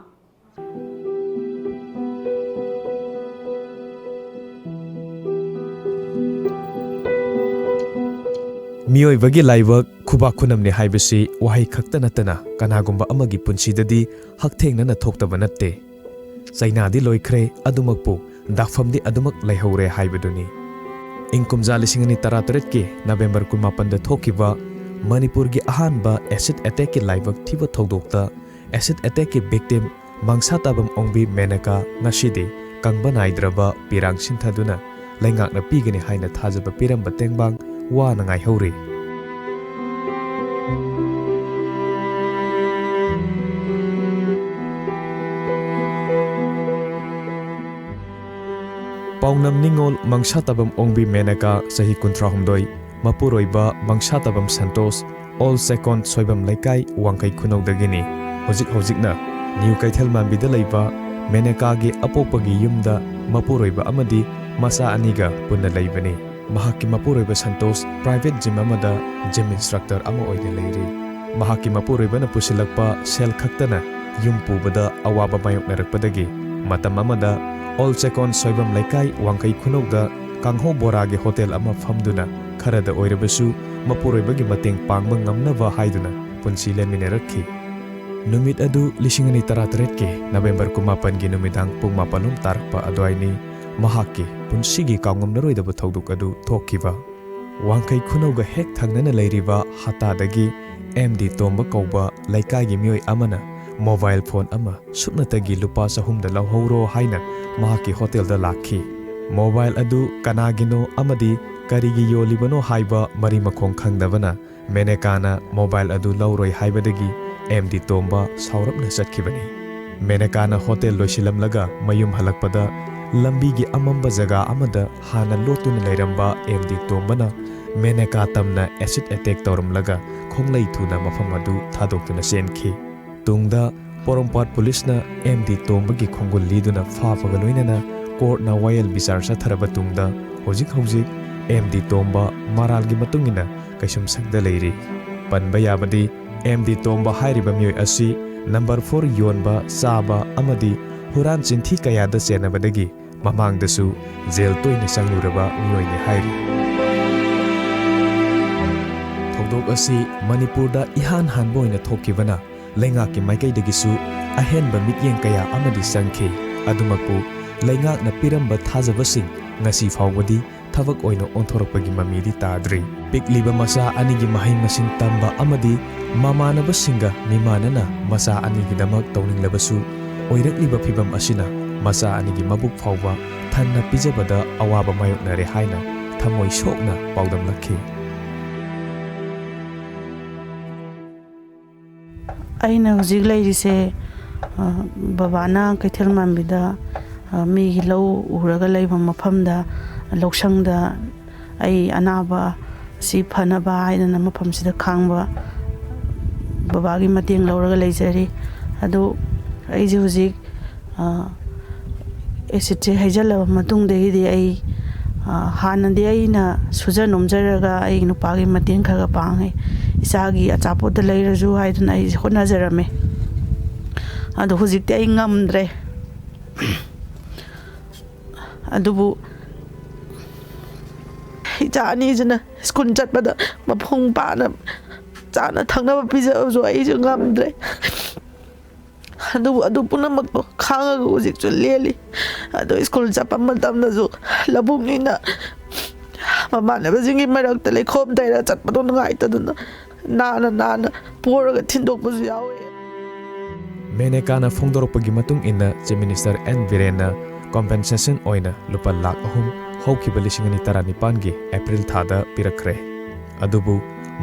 ꯃꯤꯑꯣꯏꯕꯒꯤ ꯂꯥꯏꯕꯛ ꯈꯨꯕꯥꯛ ꯈꯨꯅꯝꯅꯤ ꯍꯥꯏꯕꯁꯤ ꯋꯥꯍꯩ ꯈꯛꯇ ꯅꯠꯇꯅ ꯀꯅꯥꯒꯨꯝꯕ ꯑꯃꯒꯤ ꯄꯨꯟꯁꯤꯗꯗꯤ ꯍꯛꯊꯦꯡꯅꯅ ꯊꯣꯛꯇꯕ ꯅꯠꯇꯦ꯫ ꯆꯩꯅꯥꯗꯤ ꯂꯣꯏꯈ꯭ꯔꯦ, ꯑꯗꯨꯃꯛꯄꯨ ꯗꯥꯛꯐꯝꯗꯤ ꯑꯗꯨꯃꯛ ꯂꯩꯍꯧꯔꯦ ꯍꯥꯏꯕꯗꯨꯅꯤ꯫ ꯏꯪ ꯀꯨꯝꯖꯥ ꯂꯤꯁꯤꯡ ꯑꯅꯤ ꯇꯔꯥꯇꯔꯦꯠꯀꯤ ꯅꯕꯦꯝꯕꯔ ꯀꯨꯟꯃꯥꯄꯟꯗ ꯊꯣꯛꯈꯤꯕ ꯃꯅꯤꯄꯨꯔꯒꯤ ꯑꯍꯥꯟꯕ ꯑꯦꯁꯤꯗ ꯑꯦꯇꯦꯛꯀꯤ ꯂꯥꯏꯕꯛ ꯊꯤꯕ ꯊꯧꯗꯣꯛꯇ ꯑꯦꯁꯤꯗ ꯑꯦꯇꯦꯛꯀꯤ ꯚꯤꯛꯇꯤꯝ ꯃꯪꯁꯥ ꯇꯥꯕꯝ ꯑꯣꯡꯕꯤ ꯃꯦꯅꯀꯥ ꯉꯁꯤꯗꯤ ꯀꯪꯕ ꯅꯥꯏꯗ꯭ꯔꯕ ꯄꯤꯔꯥꯡ ꯁꯤꯟꯊꯗꯨꯅ ꯂꯩꯉꯥꯛꯅ ꯄꯤꯒꯅꯤ ꯍꯥꯏꯅ ꯊꯥꯖꯕ ꯄꯤꯔꯝꯕ ꯇꯦꯡꯕꯥꯡ ꯋꯥꯅ ꯉꯥꯏꯍꯧꯔꯤ꯫ ꯄꯥꯎꯅꯝ ꯅꯤꯉꯣꯜ ꯃꯪꯁꯥ ꯇꯥꯕꯝ ꯑꯣꯡꯕꯤ ꯃꯦꯅꯀꯥ, ꯆꯍꯤ ꯀꯨꯟꯊ꯭ꯔꯥꯍꯨꯝꯗꯣꯏ, ꯃꯄꯨꯔꯣꯏꯕ ꯃꯪꯁꯥ ꯇꯥꯕꯝ ꯁꯟꯇꯣꯁ, ꯑꯣꯜ ꯆꯦꯀꯣꯟ ꯁꯣꯏꯕꯝ ꯂꯩꯀꯥꯏ, ꯋꯥꯡꯈꯩ ꯈꯨꯅꯧꯗꯒꯤꯅꯤ꯫ ꯍꯧꯖꯤꯛ ꯍꯧꯖꯤꯛꯅ ꯅ꯭ꯌꯨ ꯀꯩꯊꯦꯜ ꯃꯥꯟꯕꯤꯗ ꯂꯩꯕ ꯃꯦꯅꯦꯀꯥꯒꯤ ꯑꯄꯣꯛꯄꯒꯤ ꯌꯨꯝꯗ ꯃꯄꯨꯔꯣꯏꯕ ꯑꯃꯗꯤ ꯃꯆꯥ ꯑꯅꯤꯒ ꯄꯨꯟꯅ ꯂꯩꯕꯅꯤ꯫ ꯃꯍꯥꯛꯀꯤ ꯃꯄꯨꯔꯣꯏꯕ ꯁꯟꯇꯣꯁ ꯄ꯭ꯔꯥꯏꯚꯦꯠ ꯖꯤꯝ ꯑꯃꯗ ꯖꯤꯝ ꯏꯟꯁꯇ꯭ꯔꯛꯇꯔ ꯑꯃ ꯑꯣꯏꯅ ꯂꯩꯔꯤ꯫ ꯃꯍꯥꯛꯀꯤ ꯃꯄꯨꯔꯣꯏꯕꯅ ꯄꯨꯁꯤꯜꯂꯛꯄ ꯁꯦꯜ ꯈꯛꯇꯅ ꯌꯨꯝ ꯄꯨꯕꯗ ꯑꯋꯥꯕ ꯃꯥꯌꯣꯛꯅꯔꯛꯄꯗꯒꯤ ꯃꯇꯝ ꯑꯃꯗ ꯑꯣꯜ ꯆꯦꯀꯣꯟ ꯁꯣꯏꯕꯝ ꯂꯩꯀꯥꯏ, ꯋꯥꯡꯈꯩ ꯈꯨꯅꯧꯗ ꯀꯥꯡꯍꯧ ꯕꯣꯔꯥꯒꯤ ꯍꯣꯇꯦꯜ ꯑꯃ ꯐꯝꯗꯨꯅ ꯈꯔꯗ ꯑꯣꯏꯔꯕꯁꯨ ꯃꯄꯨꯔꯣꯏꯕꯒꯤ ꯃꯇꯦꯡ ꯄꯥꯡꯕ ꯉꯝꯅꯕ ꯍꯥꯏꯗꯨꯅ ꯄꯨꯟꯁꯤ ꯂꯦꯟꯃꯤꯟꯅꯔꯛꯈꯤ꯫ ꯅꯨꯃꯤꯠ ꯑꯗꯨ ꯂꯤꯁꯤꯡ ꯑꯅꯤ ꯇꯔꯥꯇꯔꯦꯠꯀꯤ ꯅꯕꯦꯝꯕꯔ ꯀꯨꯟꯃꯥꯄꯟꯒꯤ ꯅꯨꯃꯤꯗꯥꯡ ꯄꯨꯡ ꯃꯥꯄꯜ ꯂꯣꯝ ꯇꯥꯔꯛꯄ ꯑꯗꯨꯋꯥꯏꯅꯤ꯫ ꯃꯍꯥꯛꯀꯤ ꯄꯨꯟꯁꯤꯒꯤ ꯀꯥꯎꯉꯝꯂꯔꯣꯏꯗꯕ ꯊꯧꯗꯣꯛ ꯑꯗꯨ ꯊꯣꯛꯈꯤꯕ꯫ ꯋꯥꯡꯈꯩ ꯈꯨꯅꯧꯒ ꯍꯦꯛ ꯊꯪꯅꯅ ꯂꯩꯔꯤꯕ ꯍꯇꯥꯗꯒꯤ ꯑꯦꯝ ꯗꯤ ꯇꯣꯝꯕ ꯀꯧꯕ ꯂꯩꯀꯥꯏꯒꯤ ꯃꯤꯑꯣꯏ ꯑꯃꯅ ꯃꯣꯕꯥꯏꯜ ꯐꯣꯟ ꯑꯃ ꯁꯨꯞꯅꯇꯒꯤ ꯂꯨꯄꯥ ꯆꯍꯨꯝꯗ ꯂꯧꯍꯧꯔꯣ ꯍꯥꯏꯅ ꯃꯍꯥꯛꯀꯤ ꯍꯣꯇꯦꯜꯗ ꯂꯥꯛꯈꯤ꯫ ꯃꯣꯕꯥꯏꯜ ꯑꯗꯨ ꯀꯅꯥꯒꯤꯅꯣ ꯑꯃꯗꯤ ꯀꯔꯤꯒꯤ ꯌꯣꯜꯂꯤꯕꯅꯣ ꯍꯥꯏꯕ ꯃꯔꯤ ꯃꯈꯣꯡ ꯈꯪꯗꯕꯅ ꯃꯦꯅꯦꯀꯥꯅ ꯃꯣꯕꯥꯏꯜ ꯑꯗꯨ ꯂꯧꯔꯣꯏ ꯍꯥꯏꯕꯗꯒꯤ ꯑꯦꯝ ꯗꯤ ꯇꯣꯝꯕ ꯁꯥꯎꯔꯞꯅ ꯆꯠꯈꯤꯕꯅꯤ꯫ ꯃꯦꯅꯦꯀꯥꯅ ꯍꯣꯇꯦꯜ ꯂꯣꯏꯁꯤꯜꯂꯝꯂꯒ ꯃꯌꯨꯝ ꯍꯜꯂꯛꯄꯗ ꯂꯝꯕꯤꯒꯤ ꯑꯃꯝꯕ ꯖꯒꯥ ꯑꯃꯗ ꯍꯥꯟꯅ ꯂꯣꯠꯇꯨꯅ ꯂꯩꯔꯝꯕ ꯑꯦꯝ ꯗꯤ ꯇꯣꯝꯕꯅ ꯃꯦꯅꯦꯀꯥ ꯇꯝꯅ ꯑꯦꯁꯤꯗ ꯑꯦꯇꯦꯛ ꯇꯧꯔꯝꯂꯒ ꯈꯣꯡꯂꯩ ꯊꯨꯅ ꯃꯐꯝ ꯑꯗꯨ ꯊꯥꯗꯣꯛꯇꯨꯅ ꯆꯦꯟꯈꯤ꯫ ꯇꯨꯡꯗ ꯄꯣꯔꯣꯝꯄꯥꯠ ꯄꯨꯂꯤꯁꯅ ꯑꯦꯝ ꯗꯤ ꯇꯣꯝꯕꯒꯤ ꯈꯣꯡꯒꯨꯜ ꯂꯤꯗꯨꯅ ꯐꯥꯕꯒ ꯂꯣꯏꯅꯅ ꯀꯣꯔꯠꯅ ꯋꯥꯌꯦꯜ ꯕꯤꯆꯥꯔ ꯆꯠꯊꯔꯕ ꯇꯨꯡꯗ ꯍꯧꯖꯤꯛ ꯍꯧꯖꯤꯛ ꯑꯦꯝ ꯗꯤ ꯇꯣꯝꯕ ꯃꯔꯥꯜꯒꯤ ꯃꯇꯨꯡ ꯏꯟꯅ ꯀꯩꯁꯨꯝꯁꯪꯗ ꯂꯩꯔꯤ꯫ ꯄꯟꯕ ꯌꯥꯕꯗꯤ ꯑꯦꯝ ꯗꯤ ꯇꯣꯝꯕ ꯍꯥꯏꯔꯤꯕ ꯃꯤꯑꯣꯏ ꯑꯁꯤ ꯅꯝꯕꯔ ꯐꯣꯔ ꯌꯣꯟꯕ, ꯆꯥꯕ ꯑꯃꯗꯤ ꯍꯨꯔꯥꯟ ꯆꯤꯟꯊꯤ ꯀꯌꯥꯗ ꯆꯦꯟꯅꯕꯗꯒꯤ ꯃꯃꯥꯡꯗꯁꯨ ꯖꯦꯜ ꯇꯣꯏꯅ ꯆꯪꯂꯨꯔꯕ ꯃꯤꯑꯣꯏꯅꯤ ꯍꯥꯏꯔꯤ꯫ ꯊꯧꯗꯣꯛ ꯑꯁꯤ ꯃꯅꯤꯄꯨꯔꯗ ꯏꯍꯥꯟ ꯍꯥꯟꯕ ꯑꯣꯏꯅ ꯊꯣꯛꯈꯤꯕꯅ ꯂꯩꯉꯥꯛꯀꯤ ꯃꯥꯏꯀꯩꯗꯒꯤꯁꯨ ꯑꯍꯦꯟꯕ ꯃꯤꯠꯌꯦꯡ ꯀꯌꯥ ꯑꯃꯗꯤ ꯆꯪꯈꯤ꯫ ꯑꯗꯨꯃꯛꯄꯨ ꯂꯩꯉꯥꯛꯅ ꯄꯤꯔꯝꯕ ꯊꯥꯖꯕꯁꯤꯡ ꯉꯁꯤ ꯐꯥꯎꯕꯗꯤ ꯊꯕꯛ ꯑꯣꯏꯅ ꯑꯣꯟꯊꯣꯔꯛꯄꯒꯤ ꯃꯃꯤꯗꯤ ꯇꯥꯗ꯭ꯔꯤ꯫ ꯄꯤꯛꯂꯤꯕ ꯃꯆꯥ ꯑꯅꯤꯒꯤ ꯃꯍꯩ ꯃꯁꯤꯡ ꯇꯝꯕ ꯑꯃꯗꯤ ꯃꯃꯥꯟꯅꯕꯁꯤꯡꯒ ꯃꯤꯃꯥꯟꯅꯅ ꯃꯆꯥ ꯑꯅꯤꯒꯤꯗꯃꯛ ꯇꯧꯅꯤꯡꯂꯕꯁꯨ ꯑꯣꯏꯔꯛꯂꯤꯕ ꯐꯤꯚꯝ ꯑꯁꯤꯅ ꯃꯆꯥ ꯑꯅꯤꯒꯤ ꯃꯕꯨꯛ ꯐꯥꯎꯕ ꯊꯟꯅ ꯄꯤꯖꯕꯗ ꯑꯋꯥꯕ ꯃꯥꯌꯣꯛꯅꯔꯦ ꯍꯥꯏꯅ ꯊꯃꯣꯏ ꯁꯣꯛꯅ ꯄꯥꯎꯗꯝꯂꯛꯈꯤ꯫ ꯑꯩꯅ ꯍꯧꯖꯤꯛ ꯂꯩꯔꯤꯁꯦ, ꯑ, ꯕꯕꯥꯅ ꯀꯩꯊꯦꯜ ꯃꯥꯟꯕꯤꯗ, ꯑ, ꯃꯤꯒꯤ ꯂꯧ ꯎꯔꯒ ꯂꯩꯕ ꯃꯐꯝꯗ, ꯂꯧꯁꯪꯗ ꯑꯩ ꯑꯅꯥꯕ ꯑꯁꯤ ꯐꯅꯕ ꯍꯥꯏꯗꯅ ꯃꯐꯝꯁꯤꯗ ꯈꯥꯡꯕ ꯕꯕꯥꯒꯤ ꯃꯇꯦꯡ ꯂꯧꯔꯒ ꯂꯩꯖꯔꯤ꯫ ꯑꯗꯨ ꯑꯩꯁꯦ ꯍꯧꯖꯤꯛ, ꯑ, ꯑꯦꯁꯤꯠꯁꯦ ꯍꯩꯖꯤꯜꯂꯕ ꯃꯇꯨꯡꯗꯒꯤꯗꯤ ꯑꯩ, ꯑ, ꯍꯥꯟꯅꯗꯤ ꯑꯩꯅ ꯁꯨꯖ ꯅꯣꯝꯖꯔꯒ ꯑꯩ ꯅꯨꯄꯥꯒꯤ ꯃꯇꯦꯡ ꯈꯔ ꯈꯔ ꯄꯥꯡꯉꯦ꯫ ꯏꯆꯥꯒꯤ ꯑꯆꯥꯄꯣꯠꯇ ꯂꯩꯔꯁꯨ ꯍꯥꯏꯗꯅ ꯑꯩꯁꯦ ꯍꯣꯠꯅꯖꯔꯝꯃꯦ꯫ ꯑꯗꯣ ꯍꯧꯖꯤꯛꯇꯤ ꯑꯩ ꯉꯝꯗ꯭ꯔꯦ꯫ ꯑꯗꯨꯕꯨ ꯏꯆꯥ ꯑꯅꯤꯁꯤꯅ ꯁ꯭ꯀꯨꯜ ꯆꯠꯄꯗ ꯃꯄꯨꯡ ꯐꯥꯅ ꯆꯥꯅ ꯊꯛꯅꯕ ꯄꯤꯖꯕꯁꯨ ꯑꯩꯁꯨ ꯉꯝꯗ꯭ꯔꯦ꯫ ꯑꯗꯨꯕꯨ ꯑꯗꯨ ꯄꯨꯝꯅꯃꯛꯇꯣ ꯈꯥꯡꯉꯒ ꯍꯧꯖꯤꯛꯁꯨ ꯂꯦꯜꯂꯤ꯫ ꯑꯗꯣ ꯁ꯭ꯀꯨꯜ ꯆꯠꯄ ꯃꯇꯝꯗꯁꯨ ꯂꯧꯕꯨꯛꯅꯤꯅ ꯃꯃꯥꯟꯅꯕꯁꯤꯡꯒꯤ ꯃꯔꯛꯇ ꯂꯩꯈꯣꯝ ꯇꯩꯔ ꯆꯠꯄꯗꯣ ꯅꯨꯡꯉꯥꯏꯇꯗꯅ ꯅꯥꯅ ꯅꯥꯅ ꯄꯣꯔꯒ ꯊꯤꯟꯗꯣꯛꯄꯁꯨ ꯌꯥꯎꯋꯦ꯫ ꯃꯦꯅꯦꯀꯥꯅ ꯐꯣꯡꯗꯣꯔꯛꯄꯒꯤ ꯃꯇꯨꯡ ꯏꯟꯅ ꯆꯤꯐ ꯃꯤꯅꯤꯁꯇꯔ ꯑꯦꯟ ꯕꯤꯔꯦꯟꯅ ꯀꯣꯝꯄꯦꯟꯁꯦꯁꯟ ꯑꯣꯏꯅ ꯂꯨꯄꯥ ꯂꯥꯈ ꯑꯍꯨꯝ ꯍꯧꯈꯤꯕ ꯂꯤꯁꯤꯡ ꯑꯅꯤ ꯇꯔꯥꯅꯤꯄꯥꯟꯒꯤ ꯑꯦꯄ꯭ꯔꯤꯜ ꯊꯥꯗ ꯄꯤꯔꯛꯈ꯭ꯔꯦ꯫ ꯑꯗꯨꯕꯨ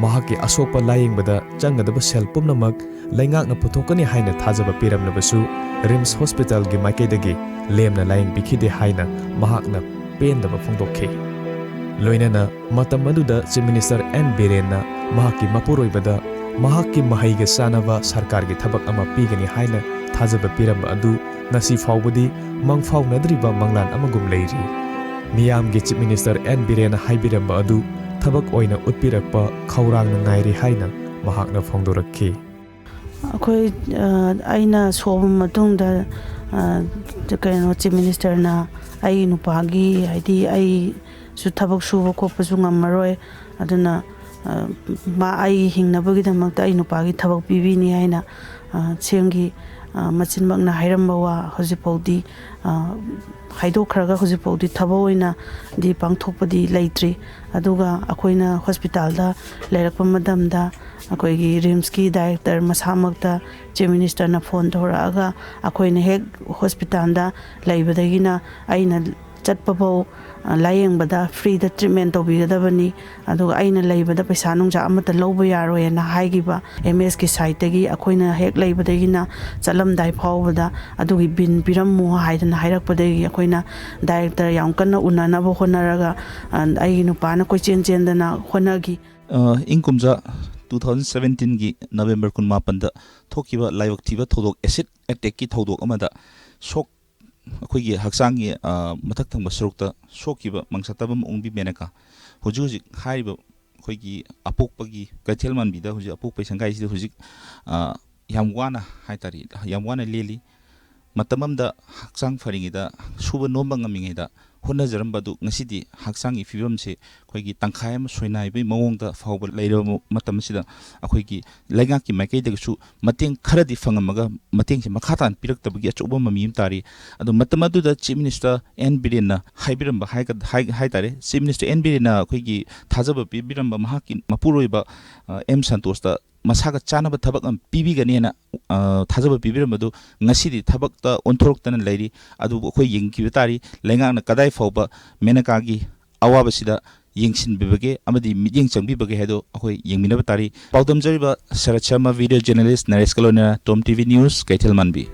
ꯃꯍꯥꯛꯀꯤ ꯑꯁꯣꯛꯄ ꯂꯥꯌꯦꯡꯕꯗ ꯆꯪꯒꯗꯕ ꯁꯦꯜ ꯄꯨꯝꯅꯃꯛ ꯂꯩꯉꯥꯛꯅ ꯄꯨꯊꯣꯛꯀꯅꯤ ꯍꯥꯏꯅ ꯊꯥꯖꯕ ꯄꯤꯔꯝꯂꯕꯁꯨ ꯔꯤꯝꯁ ꯍꯣꯁꯄꯤꯇꯥꯜꯒꯤ ꯃꯥꯏꯀꯩꯗꯒꯤ ꯂꯦꯝꯅ ꯂꯥꯌꯦꯡꯕꯤꯈꯤꯗꯦ ꯍꯥꯏꯅ ꯃꯍꯥꯛꯅ ꯄꯦꯟꯗꯕ ꯐꯣꯡꯗꯣꯛꯈꯤ꯫ ꯂꯣꯏꯅꯅ ꯃꯇꯝ ꯑꯗꯨꯗ ꯆꯤꯐ ꯃꯤꯅꯤꯁꯇꯔ ꯑꯦꯟ ꯕꯤꯔꯦꯟꯅ ꯃꯍꯥꯛꯀꯤ ꯃꯄꯨꯔꯣꯏꯕꯗ ꯃꯍꯥꯛꯀꯤ ꯃꯍꯩꯒ ꯆꯥꯟꯅꯕ ꯁꯔꯀꯥꯔꯒꯤ ꯊꯕꯛ ꯑꯃ ꯄꯤꯒꯅꯤ ꯍꯥꯏꯅ ꯊꯥꯖꯕ ꯄꯤꯔꯝꯕ ꯑꯗꯨ ꯉꯁꯤ ꯐꯥꯎꯕꯗꯤ ꯃꯪꯐꯥꯎꯅꯗ꯭ꯔꯤꯕ ꯃꯪꯂꯥꯟ ꯑꯃꯒꯨꯝ ꯂꯩꯔꯤ꯫ ꯃꯤꯌꯥꯝꯒꯤ ꯆꯤꯐ ꯃꯤꯅꯤꯁꯇꯔ ꯑꯦꯟ ꯕꯤꯔꯦꯟꯅ ꯍꯥꯏꯕꯤꯔꯝꯕ ꯑꯗꯨ ꯊꯕꯛ ꯑꯣꯏꯅ ꯎꯠꯄꯤꯔꯛꯄ ꯈꯧꯔꯥꯡꯅ ꯉꯥꯏꯔꯤ ꯍꯥꯏꯅ ꯃꯍꯥꯛꯅ ꯐꯣꯡꯗꯣꯔꯛꯈꯤ꯫ ꯑꯩꯈꯣꯏ ꯑ, ꯑꯩꯅ ꯁꯣꯛꯑꯕ ꯃꯇꯨꯡꯗ ꯑ, ꯀꯩꯅꯣ ꯆꯤꯐ ꯃꯤꯅꯤꯁꯇꯔꯅ ꯑꯩꯒꯤ ꯅꯨꯄꯥꯒꯤ, ꯍꯥꯏꯗꯤ ꯑꯩꯁꯨ ꯊꯕꯛ ꯁꯨꯕ ꯈꯣꯠꯄꯁꯨ ꯉꯝꯃꯔꯣꯏ, ꯑꯗꯨꯅ ꯑ, ꯃꯥ ꯑꯩ ꯍꯤꯡꯅꯕꯒꯤꯗꯃꯛꯇ ꯑꯩ ꯅꯨꯄꯥꯒꯤ ꯊꯕꯛ ꯄꯤꯕꯤꯅꯤ ꯍꯥꯏꯅ ꯑ, ꯁꯦꯝꯒꯤ ꯑ, ꯃꯆꯤꯟꯃꯛꯅ ꯍꯥꯏꯔꯝꯕ ꯋꯥ ꯍꯧꯖꯤꯛꯐꯥꯎꯗꯤ ꯑ, ꯍꯥꯏꯗꯣꯛꯈ꯭ꯔꯒ ꯍꯧꯖꯤꯛꯐꯥꯎꯗꯤ ꯊꯕꯛ ꯑꯣꯏꯅꯗꯤ ꯄꯥꯡꯊꯣꯛꯄꯗꯤ ꯂꯩꯇ꯭ꯔꯤ꯫ ꯑꯗꯨꯒ ꯑꯩꯈꯣꯏꯅ ꯍꯣꯁꯄꯤꯇꯥꯜꯗ ꯂꯩꯔꯛꯄ ꯃꯇꯝꯗ ꯑꯩꯈꯣꯏꯒꯤ ꯔꯤꯝꯁꯀꯤ ꯗꯥꯏꯔꯦꯛꯇꯔ ꯃꯁꯥꯃꯛꯇ ꯆꯤꯐ ꯃꯤꯅꯤꯁꯇꯔꯅ ꯐꯣꯟ ꯇꯧꯔꯛꯑꯒ ꯑꯩꯈꯣꯏꯅ ꯍꯦꯛ ꯍꯣꯁꯄꯤꯇꯥꯜꯗ ꯂꯩꯕꯗꯒꯤꯅ ꯑꯩꯅ ꯆꯠꯄꯐꯥꯎ, ꯑ, ꯂꯥꯌꯦꯡꯕꯗ ꯐ꯭ꯔꯤꯗ ꯇ꯭ꯔꯤꯠꯃꯦꯟ ꯇꯧꯕꯤꯒꯗꯕꯅꯤ, ꯑꯗꯨꯒ ꯑꯩꯅ ꯂꯩꯕꯗ ꯄꯩꯁꯥ ꯅꯨꯡꯁꯥ ꯑꯃꯠꯇ ꯂꯧꯕ ꯌꯥꯔꯣꯏꯅ ꯍꯥꯏꯈꯤꯕ ꯑꯦꯝ ꯑꯦꯁꯀꯤ ꯁꯥꯏꯠꯇꯒꯤ ꯑꯩꯈꯣꯏꯅ ꯍꯦꯛ ꯂꯩꯕꯗꯒꯤꯅ ꯆꯠꯂꯝꯗꯥꯏ ꯐꯥꯎꯕꯗ ꯑꯗꯨꯒꯤ ꯕꯤꯟ ꯄꯤꯔꯝꯃꯨ ꯍꯥꯏꯗꯅ ꯍꯥꯏꯔꯛꯄꯗꯒꯤ ꯑꯩꯈꯣꯏꯅ ꯗꯥꯏꯔꯦꯛꯇꯔ ꯌꯥꯝ ꯀꯟꯅ ꯎꯅꯅꯕ ꯍꯣꯠꯅꯔꯒ, ꯑ, ꯑꯩꯒꯤ ꯅꯨꯄꯥꯅ ꯀꯣꯏꯆꯦꯟ ꯆꯦꯟꯗꯅ ꯍꯣꯠꯅꯈꯤ꯫ ꯑ, ꯏꯪ ꯀꯨꯝꯖꯥ ꯇꯨ ꯊꯥꯎꯖꯟ ꯁꯕꯦꯟꯇꯤꯟꯒꯤ ꯅꯕꯦꯝꯕꯔ ꯀꯨꯟꯃꯥꯄꯟꯗ ꯊꯣꯛꯈꯤꯕ ꯂꯥꯏꯕꯛ ꯊꯤꯕ ꯊꯧꯗꯣꯛ, ꯑꯦꯁꯤꯗ ꯑꯦꯇꯦꯛꯀꯤ ꯊꯧꯗꯣꯛ ꯑꯃꯗ ꯁꯣꯛ ꯑꯩꯈꯣꯏꯒꯤ ꯍꯛꯆꯥꯡꯒꯤ, ꯑ, ꯃꯊꯛ ꯊꯪꯕ ꯁꯔꯨꯛꯇ ꯁꯣꯛꯈꯤꯕ ꯃꯪꯁꯥꯇꯕꯝ ꯑꯣꯡꯕꯤ ꯃꯦꯅꯀꯥ ꯍꯧꯖꯤꯛ ꯍꯧꯖꯤꯛ ꯍꯥꯏꯔꯤꯕ ꯑꯩꯈꯣꯏꯒꯤ ꯑꯄꯣꯛꯄꯒꯤ ꯀꯩꯊꯦꯜ ꯃꯥꯟꯕꯤꯗ ꯍꯧꯖꯤꯛ ꯑꯄꯣꯛꯄꯒꯤ ꯁꯪꯒꯥꯏꯁꯤꯗ ꯍꯧꯖꯤꯛ, ꯑ, ꯌꯥꯝ ꯋꯥꯅ ꯍꯥꯏꯇꯥꯔꯦ, ꯌꯥꯝ ꯋꯥꯅ ꯂꯦꯜꯂꯤ꯫ ꯃꯇꯝ ꯑꯃꯗ ꯍꯛꯆꯥꯡ ꯐꯔꯤꯉꯩꯗ, ꯁꯨꯕ ꯅꯣꯝꯕ ꯉꯝꯃꯤꯉꯩꯗ ꯍꯣꯠꯅꯖꯔꯝꯕ ꯑꯗꯨ ꯉꯁꯤꯗꯤ ꯍꯛꯆꯥꯡꯒꯤ ꯐꯤꯕꯝꯁꯦ ꯑꯩꯈꯣꯏꯒꯤ ꯇꯪꯈꯥꯏ ꯑꯃ ꯁꯣꯏꯅꯥꯏꯕꯒꯤ ꯃꯑꯣꯡꯗ ꯐꯥꯎꯕ ꯂꯩꯔꯕ ꯃꯇꯝ ꯑꯁꯤꯗ ꯑꯩꯈꯣꯏꯒꯤ ꯂꯩꯉꯥꯛꯀꯤ ꯃꯥꯏꯀꯩꯗꯒꯤꯁꯨ ꯃꯇꯦꯡ ꯈꯔꯗꯤ ꯐꯪꯉꯝꯃꯒ ꯃꯇꯦꯡꯁꯦ ꯃꯈꯥ ꯇꯥꯅ ꯄꯤꯔꯛꯇꯕꯒꯤ ꯑꯆꯧꯕ ꯃꯃꯤ ꯑꯃ ꯇꯥꯔꯤ꯫ ꯑꯗꯣ ꯃꯇꯝ ꯑꯗꯨꯗ Chief Minister ꯑꯦꯟ ꯕꯤꯔꯦꯟꯅ ꯍꯥꯏꯕꯤꯔꯝꯕ ꯍꯥꯏꯒ-, ꯍꯥꯏ-, ꯍꯥꯏ ꯇꯥꯔꯦ, Chief Minister ꯑꯦꯟ ꯕꯤꯔꯦꯟꯅ ꯑꯩꯈꯣꯏꯒꯤ ꯊꯥꯖꯕ ꯄꯤꯕꯤꯔꯝꯕ ꯃꯍꯥꯛꯀꯤ ꯃꯄꯨꯔꯣꯏꯕ, ꯑ, ꯑꯦꯝ ꯁꯟꯇꯣꯁꯇ ꯃꯁꯥꯒ ꯆꯥꯟꯅꯕ ꯊꯕꯛ ꯑꯃ ꯄꯤꯕꯤꯒꯅꯦꯅ, ꯑ, ꯊꯥꯖꯕ ꯄꯤꯕꯤꯔꯝꯕꯗꯨ ꯉꯁꯤꯗꯤ ꯊꯕꯛꯇ ꯑꯣꯟꯊꯣꯔꯛꯇꯅ ꯂꯩꯔꯤ꯫ ꯑꯗꯨꯕꯨ ꯑꯩꯈꯣꯏ ꯌꯦꯡꯈꯤꯕ ꯇꯥꯔꯤ, ꯂꯩꯉꯥꯛꯅ ꯀꯗꯥꯏ ꯐꯥꯎꯕ ꯃꯦꯅꯀꯥꯒꯤ ꯑꯋꯥꯕꯁꯤꯗ ꯌꯦꯡꯁꯤꯟꯕꯤꯕꯒꯦ ꯑꯃꯗꯤ ꯃꯤꯠꯌꯦꯡ ꯆꯪꯕꯤꯕꯒꯦ ꯍꯥꯏꯗꯣ ꯑꯩꯈꯣꯏ ꯌꯦꯡꯃꯤꯟꯅꯕ ꯇꯥꯔꯤ꯫ ꯄꯥꯎꯗꯝꯖꯔꯤꯕ ꯁꯔꯠ ꯁꯔꯃ, video journalist ꯅꯔꯦꯁꯀ ꯂꯣꯏꯅꯅ Tom T V News, ꯀꯩꯊꯦꯜ ꯃꯥꯟꯕꯤ꯫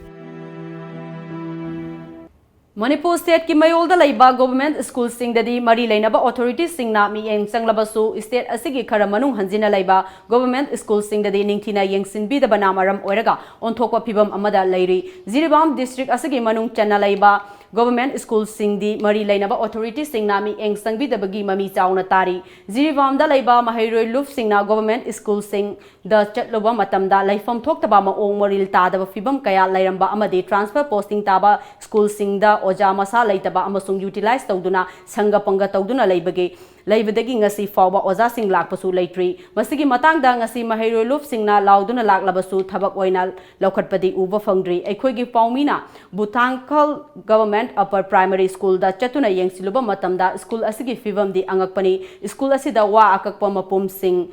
ꯃꯅꯤꯄꯨꯔ stateꯀꯤ ꯃꯌꯣꯜꯗ ꯂꯩꯕ government schoolꯁꯤꯡꯗꯗꯤ ꯃꯔꯤ ꯂꯩꯅꯕ authorityꯁꯤꯡꯅ ꯃꯤꯠꯌꯦꯡ ꯆꯪꯂꯕꯁꯨ, state ꯑꯁꯤꯒꯤ ꯈꯔ ꯃꯅꯨꯡ ꯍꯟꯖꯤꯟꯅ ꯂꯩꯕ government schoolꯁꯤꯡꯗꯗꯤ ꯅꯤꯡꯊꯤꯅ ꯌꯦꯡꯁꯤꯟꯕꯤꯗꯕꯅ ꯃꯔꯝ ꯑꯣꯏꯔꯒ ꯑꯣꯟꯊꯣꯛꯄ ꯐꯤꯕꯝ ꯑꯃꯗ ꯂꯩꯔꯤ꯫ ꯖꯤꯔꯤꯕꯥꯝ district ꯑꯁꯤꯒꯤ ꯃꯅꯨꯡ ꯆꯟꯅ ꯂꯩꯕ government schoolꯁꯤꯡꯗꯤ ꯃꯔꯤ ꯂꯩꯅꯕ authorityꯁꯤꯡꯅ ꯃꯤꯠꯌꯦꯡ ꯆꯪꯕꯤꯗꯕꯒꯤ ꯃꯃꯤ ꯆꯥꯎꯅ ꯇꯥꯔꯤ꯫ ꯖꯤꯔꯤꯕꯥꯝꯗ ꯂꯩꯕ ꯃꯍꯩꯔꯣꯏ ꯂꯨꯞꯁꯤꯡꯅ government schoolꯁꯤꯡꯗ ꯆꯠꯂꯨꯕ ꯃꯇꯝꯗ ꯂꯩꯐꯝ ꯊꯣꯛꯇꯕ ꯃꯑꯣꯡ, ꯃꯔꯤꯜ ꯇꯥꯗꯕ ꯐꯤꯕꯝ ꯀꯌꯥ ꯂꯩꯔꯝꯕ ꯑꯃꯗꯤ transfer posting ꯇꯥꯕ schoolꯁꯤꯡꯗ ꯑꯣꯖꯥ ꯃꯁꯥ ꯂꯩꯇꯕ ꯑꯃꯁꯨꯡ utilize ꯇꯧꯗꯨꯅ ꯁꯪꯒ ꯄꯪꯒ ꯇꯧꯗꯨꯅ ꯂꯩꯕꯒꯤ, ꯂꯩꯕꯗꯒꯤ ꯉꯁꯤ ꯐꯥꯎꯕ ꯑꯣꯖꯥꯁꯤꯡ ꯂꯥꯛꯄꯁꯨ ꯂꯩꯇ꯭ꯔꯤ꯫ ꯃꯁꯤꯒꯤ ꯃꯇꯥꯡꯗ ꯉꯁꯤ ꯃꯍꯩꯔꯣꯏ ꯂꯨꯞꯁꯤꯡꯅ ꯂꯥꯎꯗꯨꯅ ꯂꯥꯛꯂꯕꯁꯨ ꯊꯕꯛ ꯑꯣꯏꯅ ꯂꯧꯈꯠꯄꯗꯤ ꯎꯕ ꯐꯪꯗ꯭ꯔꯤ꯫ ꯑꯩꯈꯣꯏꯒꯤ ꯄꯥꯎꯃꯤꯅ ꯕꯨꯊꯥꯡꯈꯜ Government Upper Primary Schoolꯗ ꯆꯠꯇꯨꯅ ꯌꯦꯡꯁꯤꯜꯂꯨꯕ ꯃꯇꯝꯗ school ꯑꯁꯤꯒꯤ ꯐꯤꯕꯝꯗꯤ ꯑꯉꯛꯄꯅꯤ꯫ School ꯑꯁꯤꯗ ꯋꯥ ꯑꯀꯛꯄ ꯃꯄꯨꯝꯁꯤꯡ,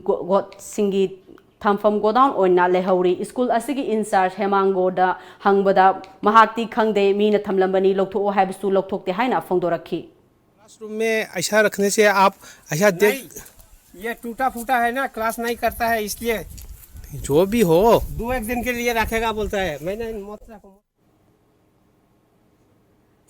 ꯒꯣ-, ꯒꯣꯠꯁꯤꯡꯒꯤ ꯊꯝꯐꯝ godown ꯑꯣꯏꯅ ꯂꯩꯍꯧꯔꯤ꯫ School ꯑꯁꯤꯒꯤ in-charge ꯍꯦꯃꯥꯡꯒꯣꯗ ꯍꯪꯕꯗ ꯃꯍꯥꯛꯇꯤ ꯈꯪꯗꯦ, ꯃꯤꯅ ꯊꯝꯂꯝꯕꯅꯤ, ꯂꯧꯊꯣꯛꯑꯣ ꯍꯥꯏꯕꯁꯨ ꯂꯧꯊꯣꯛꯇꯦ ꯍꯥꯏꯅ ꯐꯣꯡꯗꯣꯔꯛꯈꯤ꯫ Classroom में ऐसा रखने से आप ऐसा देख नहीं, ये टूटा फूटा है ना, class नहीं करता है इसलिए। जो भी हो। दो एक दिन के लिए रखेगा बोलता है, मैंने मत रखो।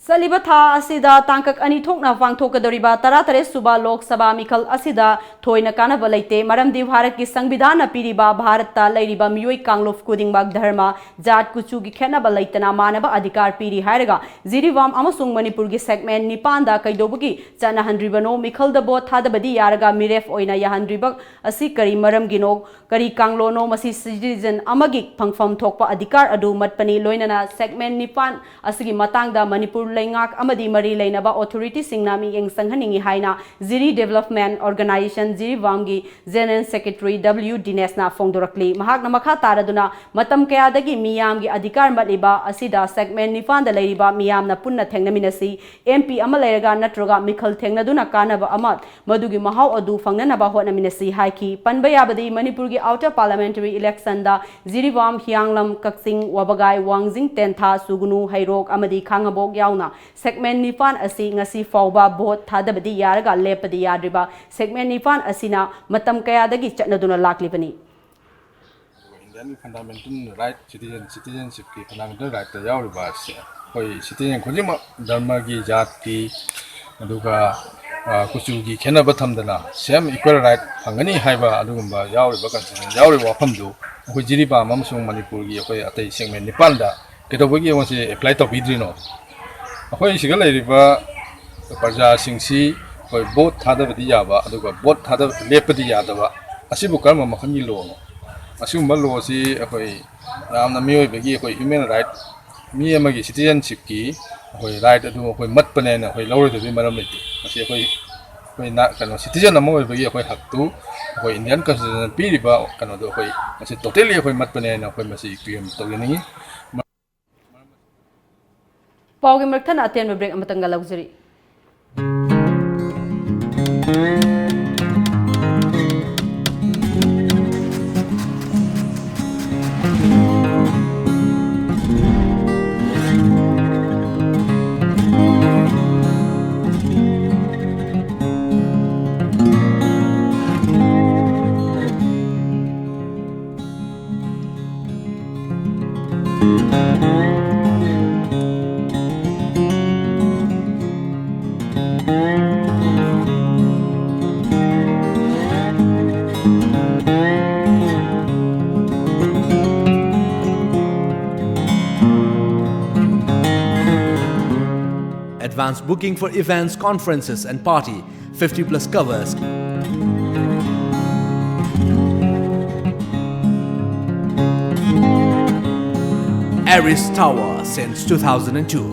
ꯆꯠꯂꯤꯕ ꯊꯥ ꯑꯁꯤꯗ ꯇꯥꯡꯀꯛ ꯑꯅꯤ ꯊꯣꯛꯅ ꯄꯥꯡꯊꯣꯛꯀꯗꯧꯔꯤꯕ ꯇꯔꯥꯇꯔꯦꯠ ꯁꯨꯕ ꯂꯣꯛ ꯁꯚꯥ ꯃꯤꯈꯜ ꯑꯁꯤꯗ ꯊꯣꯏꯅ ꯀꯥꯟꯅꯕ ꯂꯩꯇꯦ, ꯃꯔꯝꯗꯤ ꯚꯥꯔꯠꯀꯤ ꯁꯪꯕꯤꯙꯥꯟꯅ ꯄꯤꯔꯤꯕ ꯚꯥꯔꯠꯇ ꯂꯩꯔꯤꯕ ꯃꯤꯑꯣꯏ ꯀꯥꯡꯂꯨꯞ ꯈꯨꯗꯤꯡꯃꯛ ꯙꯔꯃ, ꯖꯥꯠ, ꯀꯨꯆꯨꯒꯤ ꯈꯦꯠꯅꯕ ꯂꯩꯇꯅ ꯃꯥꯟꯅꯕ ꯑꯙꯤꯀꯥꯔ ꯄꯤꯔꯤ ꯍꯥꯏꯔꯒ ꯖꯤꯔꯤꯕꯥꯝ ꯑꯃꯁꯨꯡ ꯃꯅꯤꯄꯨꯔꯒꯤ segment ꯅꯤꯄꯥꯟꯗ ꯀꯩꯗꯧꯕꯒꯤ ꯆꯠꯅꯍꯟꯗ꯭ꯔꯤꯕꯅꯣ? ꯃꯤꯈꯜꯗ vote ꯊꯥꯗꯕꯗꯤ ꯌꯥꯔꯒ ꯃꯤꯔꯦꯞ ꯑꯣꯏꯅ ꯌꯥꯍꯟꯗ꯭ꯔꯤꯕ ꯑꯁꯤ ꯀꯔꯤ ꯃꯔꯝꯒꯤꯅꯣ? ꯀꯔꯤ ꯀꯥꯡꯂꯣꯟꯅꯣ? ꯃꯁꯤ citizen ꯑꯃꯒꯤ ꯐꯪꯐꯝ ꯊꯣꯛꯄ ꯑꯙꯤꯀꯥꯔ ꯑꯗꯨ ꯃꯠꯄꯅꯤ꯫ ꯂꯣꯏꯅꯅ segment ꯅꯤꯄꯥꯟ ꯑꯁꯤꯒꯤ ꯃꯇꯥꯡꯗ ꯃꯅꯤꯄꯨꯔ ꯂꯩꯉꯥꯛ ꯑꯃꯗꯤ ꯃꯔꯤ ꯂꯩꯅꯕ ꯑꯣꯊꯣꯔꯤꯇꯤꯁꯤꯡꯅ ꯃꯤꯠꯌꯦꯡ ꯆꯪꯍꯟꯅꯤꯡꯏ ꯍꯥꯏꯅ ꯖꯤꯔꯤ ꯗꯦꯕꯂꯞꯃꯦꯟ ꯑꯣꯔꯒꯅꯥꯏꯖꯦꯁꯟ ꯖꯤꯔꯤꯕꯥꯝꯒꯤ ꯖꯦꯅꯔꯦꯜ ꯁꯦꯀ꯭ꯔꯦꯇꯔꯤ ꯗꯕ꯭ꯂꯤꯎ ꯗꯤꯅꯦꯁꯅ ꯐꯣꯡꯗꯣꯔꯛꯂꯤ꯫ ꯃꯍꯥꯛꯅ ꯃꯈꯥ ꯇꯥꯔꯗꯨꯅ ꯃꯇꯝ ꯀꯌꯥꯗꯒꯤ ꯃꯤꯌꯥꯝꯒꯤ ꯑꯙꯤꯀꯥꯔ ꯃꯠꯂꯤꯕ ꯑꯁꯤꯗ ꯁꯦꯒꯃꯦꯟ ꯅꯤꯄꯥꯟꯗ ꯂꯩꯔꯤꯕ ꯃꯤꯌꯥꯝꯅ ꯄꯨꯟꯅ ꯊꯦꯡꯅꯃꯤꯟꯅꯁꯤ꯫ ꯑꯦꯝ ꯄꯤ ꯑꯃ ꯂꯩꯔꯒ ꯅꯠꯇ꯭ꯔꯒ ꯃꯤꯈꯜ ꯊꯦꯡꯅꯗꯨꯅ ꯀꯥꯟꯅꯕ ꯑꯃ ꯃꯗꯨꯒꯤ ꯃꯍꯥꯎ ꯑꯗꯨ ꯐꯪꯅꯅꯕ ꯍꯣꯠꯅꯃꯤꯟꯅꯁꯤ ꯍꯥꯏꯈꯤ꯫ ꯄꯟꯕ ꯌꯥꯕꯗꯤ ꯃꯅꯤꯄꯨꯔꯒꯤ ꯑꯥꯎꯇꯔ ꯄꯥꯔꯂꯤꯌꯥꯃꯦꯟꯇꯔꯤ ꯏꯂꯦꯛꯁꯟꯗ ꯖꯤꯔꯤꯕꯥꯝ, ꯍꯤꯌꯥꯡꯂꯝ, ꯀꯛꯆꯤꯡ, ꯋꯥꯕꯒꯥꯏ, ꯋꯥꯡꯖꯤꯡ, ꯇꯦꯟꯊꯥ, ꯁꯨꯒꯅꯨ, ꯍꯩꯔꯣꯛ ꯑꯃꯗꯤ ꯈꯥꯉꯕꯣꯛ ꯌꯥꯎꯅ ꯁꯦꯒꯃꯦꯟ ꯅꯤꯄꯥꯟ ꯑꯁꯤ ꯉꯁꯤ ꯐꯥꯎꯕ ꯚꯣꯠ ꯊꯥꯗꯕꯗꯤ ꯌꯥꯔꯒ ꯂꯦꯞꯄꯗꯤ ꯌꯥꯗ꯭ꯔꯤꯕ ꯁꯦꯒꯃꯦꯟ ꯅꯤꯄꯥꯟ ꯑꯁꯤꯅ ꯃꯇꯝ ꯀꯌꯥꯗꯒꯤ ꯆꯠꯅꯗꯨꯅ ꯂꯥꯛꯂꯤꯕꯅꯤ꯫ ꯏꯟꯗꯤꯌꯟꯒꯤ ꯐꯟꯗꯥꯃꯦꯟꯇꯦꯜ ꯔꯥꯏꯠ, ꯁꯤꯇꯤꯖꯟ, ꯁꯤꯇꯤꯖꯟꯁꯤꯞꯀꯤ ꯐꯟꯗꯥꯃꯦꯟꯇꯦꯜ ꯔꯥꯏꯠꯇ ꯌꯥꯎꯔꯤꯕ ꯑꯁꯤ ꯑꯩꯈꯣꯏ ꯁꯤꯇꯤꯖꯟ ꯈꯨꯗꯤꯡꯃꯛ ꯙꯔꯃꯒꯤ, ꯖꯥꯠꯀꯤ, ꯑꯗꯨꯒ, ꯑ, ꯀꯨꯆꯨꯒꯤ ꯈꯦꯠꯅꯕ ꯊꯝꯗꯅ ꯁꯦꯝ ꯏꯀ꯭ꯋꯦꯜ ꯔꯥꯏꯠ ꯐꯪꯒꯅꯤ ꯍꯥꯏꯕ ꯑꯗꯨꯒꯨꯝꯕ ꯌꯥꯎꯔꯤꯕ ꯀꯟꯁꯇꯤꯇ꯭ꯌꯨꯁꯟ ꯌꯥꯎꯔꯤꯕ ꯋꯥꯐꯝꯗꯨ ꯑꯩꯈꯣꯏ ꯖꯤꯔꯤꯕꯥꯝ ꯑꯃꯁꯨꯡ ꯃꯅꯤꯄꯨꯔꯒꯤ ꯑꯩꯈꯣꯏ ꯑꯇꯩ ꯁꯦꯒꯃꯦꯟ ꯅꯤꯄꯥꯟꯗ ꯀꯩꯗꯧꯕꯒꯤ ꯃꯁꯤ ꯑꯦꯄ꯭ꯂꯥꯏ ꯇꯧꯕꯤꯗ꯭ꯔꯤꯅꯣ? ꯑꯩꯈꯣꯏ ꯁꯤꯗ ꯂꯩꯔꯤꯕ ꯄ꯭ꯔꯖꯥꯁꯤꯡꯁꯤ ꯑꯩꯈꯣꯏ ꯚꯣꯠ ꯊꯥꯗꯕꯗꯤ ꯌꯥꯕ, ꯑꯗꯨꯒ ꯚꯣꯠ ꯊꯥꯗꯕ ꯂꯦꯞꯄꯗꯤ ꯌꯥꯗꯕ, ꯑꯁꯤꯕꯨ ꯀꯔꯝꯕ ꯃꯈꯜꯒꯤ ꯂꯣꯅꯣ? ꯑꯁꯤꯒꯨꯝꯕ ꯂꯣꯁꯤ ꯑꯩꯈꯣꯏ ꯌꯥꯝꯅ ꯃꯤꯑꯣꯏꯕꯒꯤ ꯑꯩꯈꯣꯏ ꯍ꯭ꯌꯨꯃꯦꯟ ꯔꯥꯏꯠ, ꯃꯤ ꯑꯃꯒꯤ ꯁꯤꯇꯤꯖꯟꯁꯤꯞꯀꯤ ꯑꯩꯈꯣꯏ ꯔꯥꯏꯠ ꯑꯗꯨ ꯑꯩꯈꯣꯏ ꯃꯠꯄꯅꯦ ꯍꯥꯏꯅ ꯑꯩꯈꯣꯏ ꯂꯧꯔꯣꯏꯗꯕꯒꯤ ꯃꯔꯝ ꯂꯩꯇꯦ꯫ ꯃꯁꯤ ꯑꯩꯈꯣꯏ, ꯑꯩꯈꯣꯏ ꯅ-, ꯀꯩꯅꯣ, ꯁꯤꯇꯤꯖꯟ ꯑꯃ ꯑꯣꯏꯕꯒꯤ ꯑꯩꯈꯣꯏ ꯍꯛꯇꯨ ꯑꯩꯈꯣꯏ ꯏꯟꯗꯤꯌꯟ ꯀꯟꯁꯇꯤꯇ꯭ꯌꯨꯁꯟꯅ ꯄꯤꯔꯤꯕ ꯀꯩꯅꯣꯗꯣ ꯑꯩꯈꯣꯏ ꯃꯁꯤ ꯇꯣꯇꯦꯂꯤ ꯑꯩꯈꯣꯏ ꯃꯠꯄꯅꯦ ꯍꯥꯏꯅ ꯑꯩꯈꯣꯏ ꯃꯁꯤ ꯀ꯭ꯂꯦꯝ ꯇꯧꯖꯅꯤꯡꯉꯤ꯫ ꯄꯥꯎꯒꯤ ꯃꯔꯛ ꯊꯠꯅ ꯑꯇꯦꯟꯕ break ꯑꯃꯇꯪꯒ ꯂꯧꯖꯔꯤ꯫ Advance booking for events, conferences, and party, fifty plus covers. Aris Tower since two thousand and two.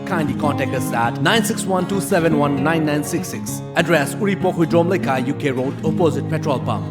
Kindly contact us at nine six one two seven one nine nine six six. Address: Uripok Huidrom Lekha, U K Road, opposite petrol pump.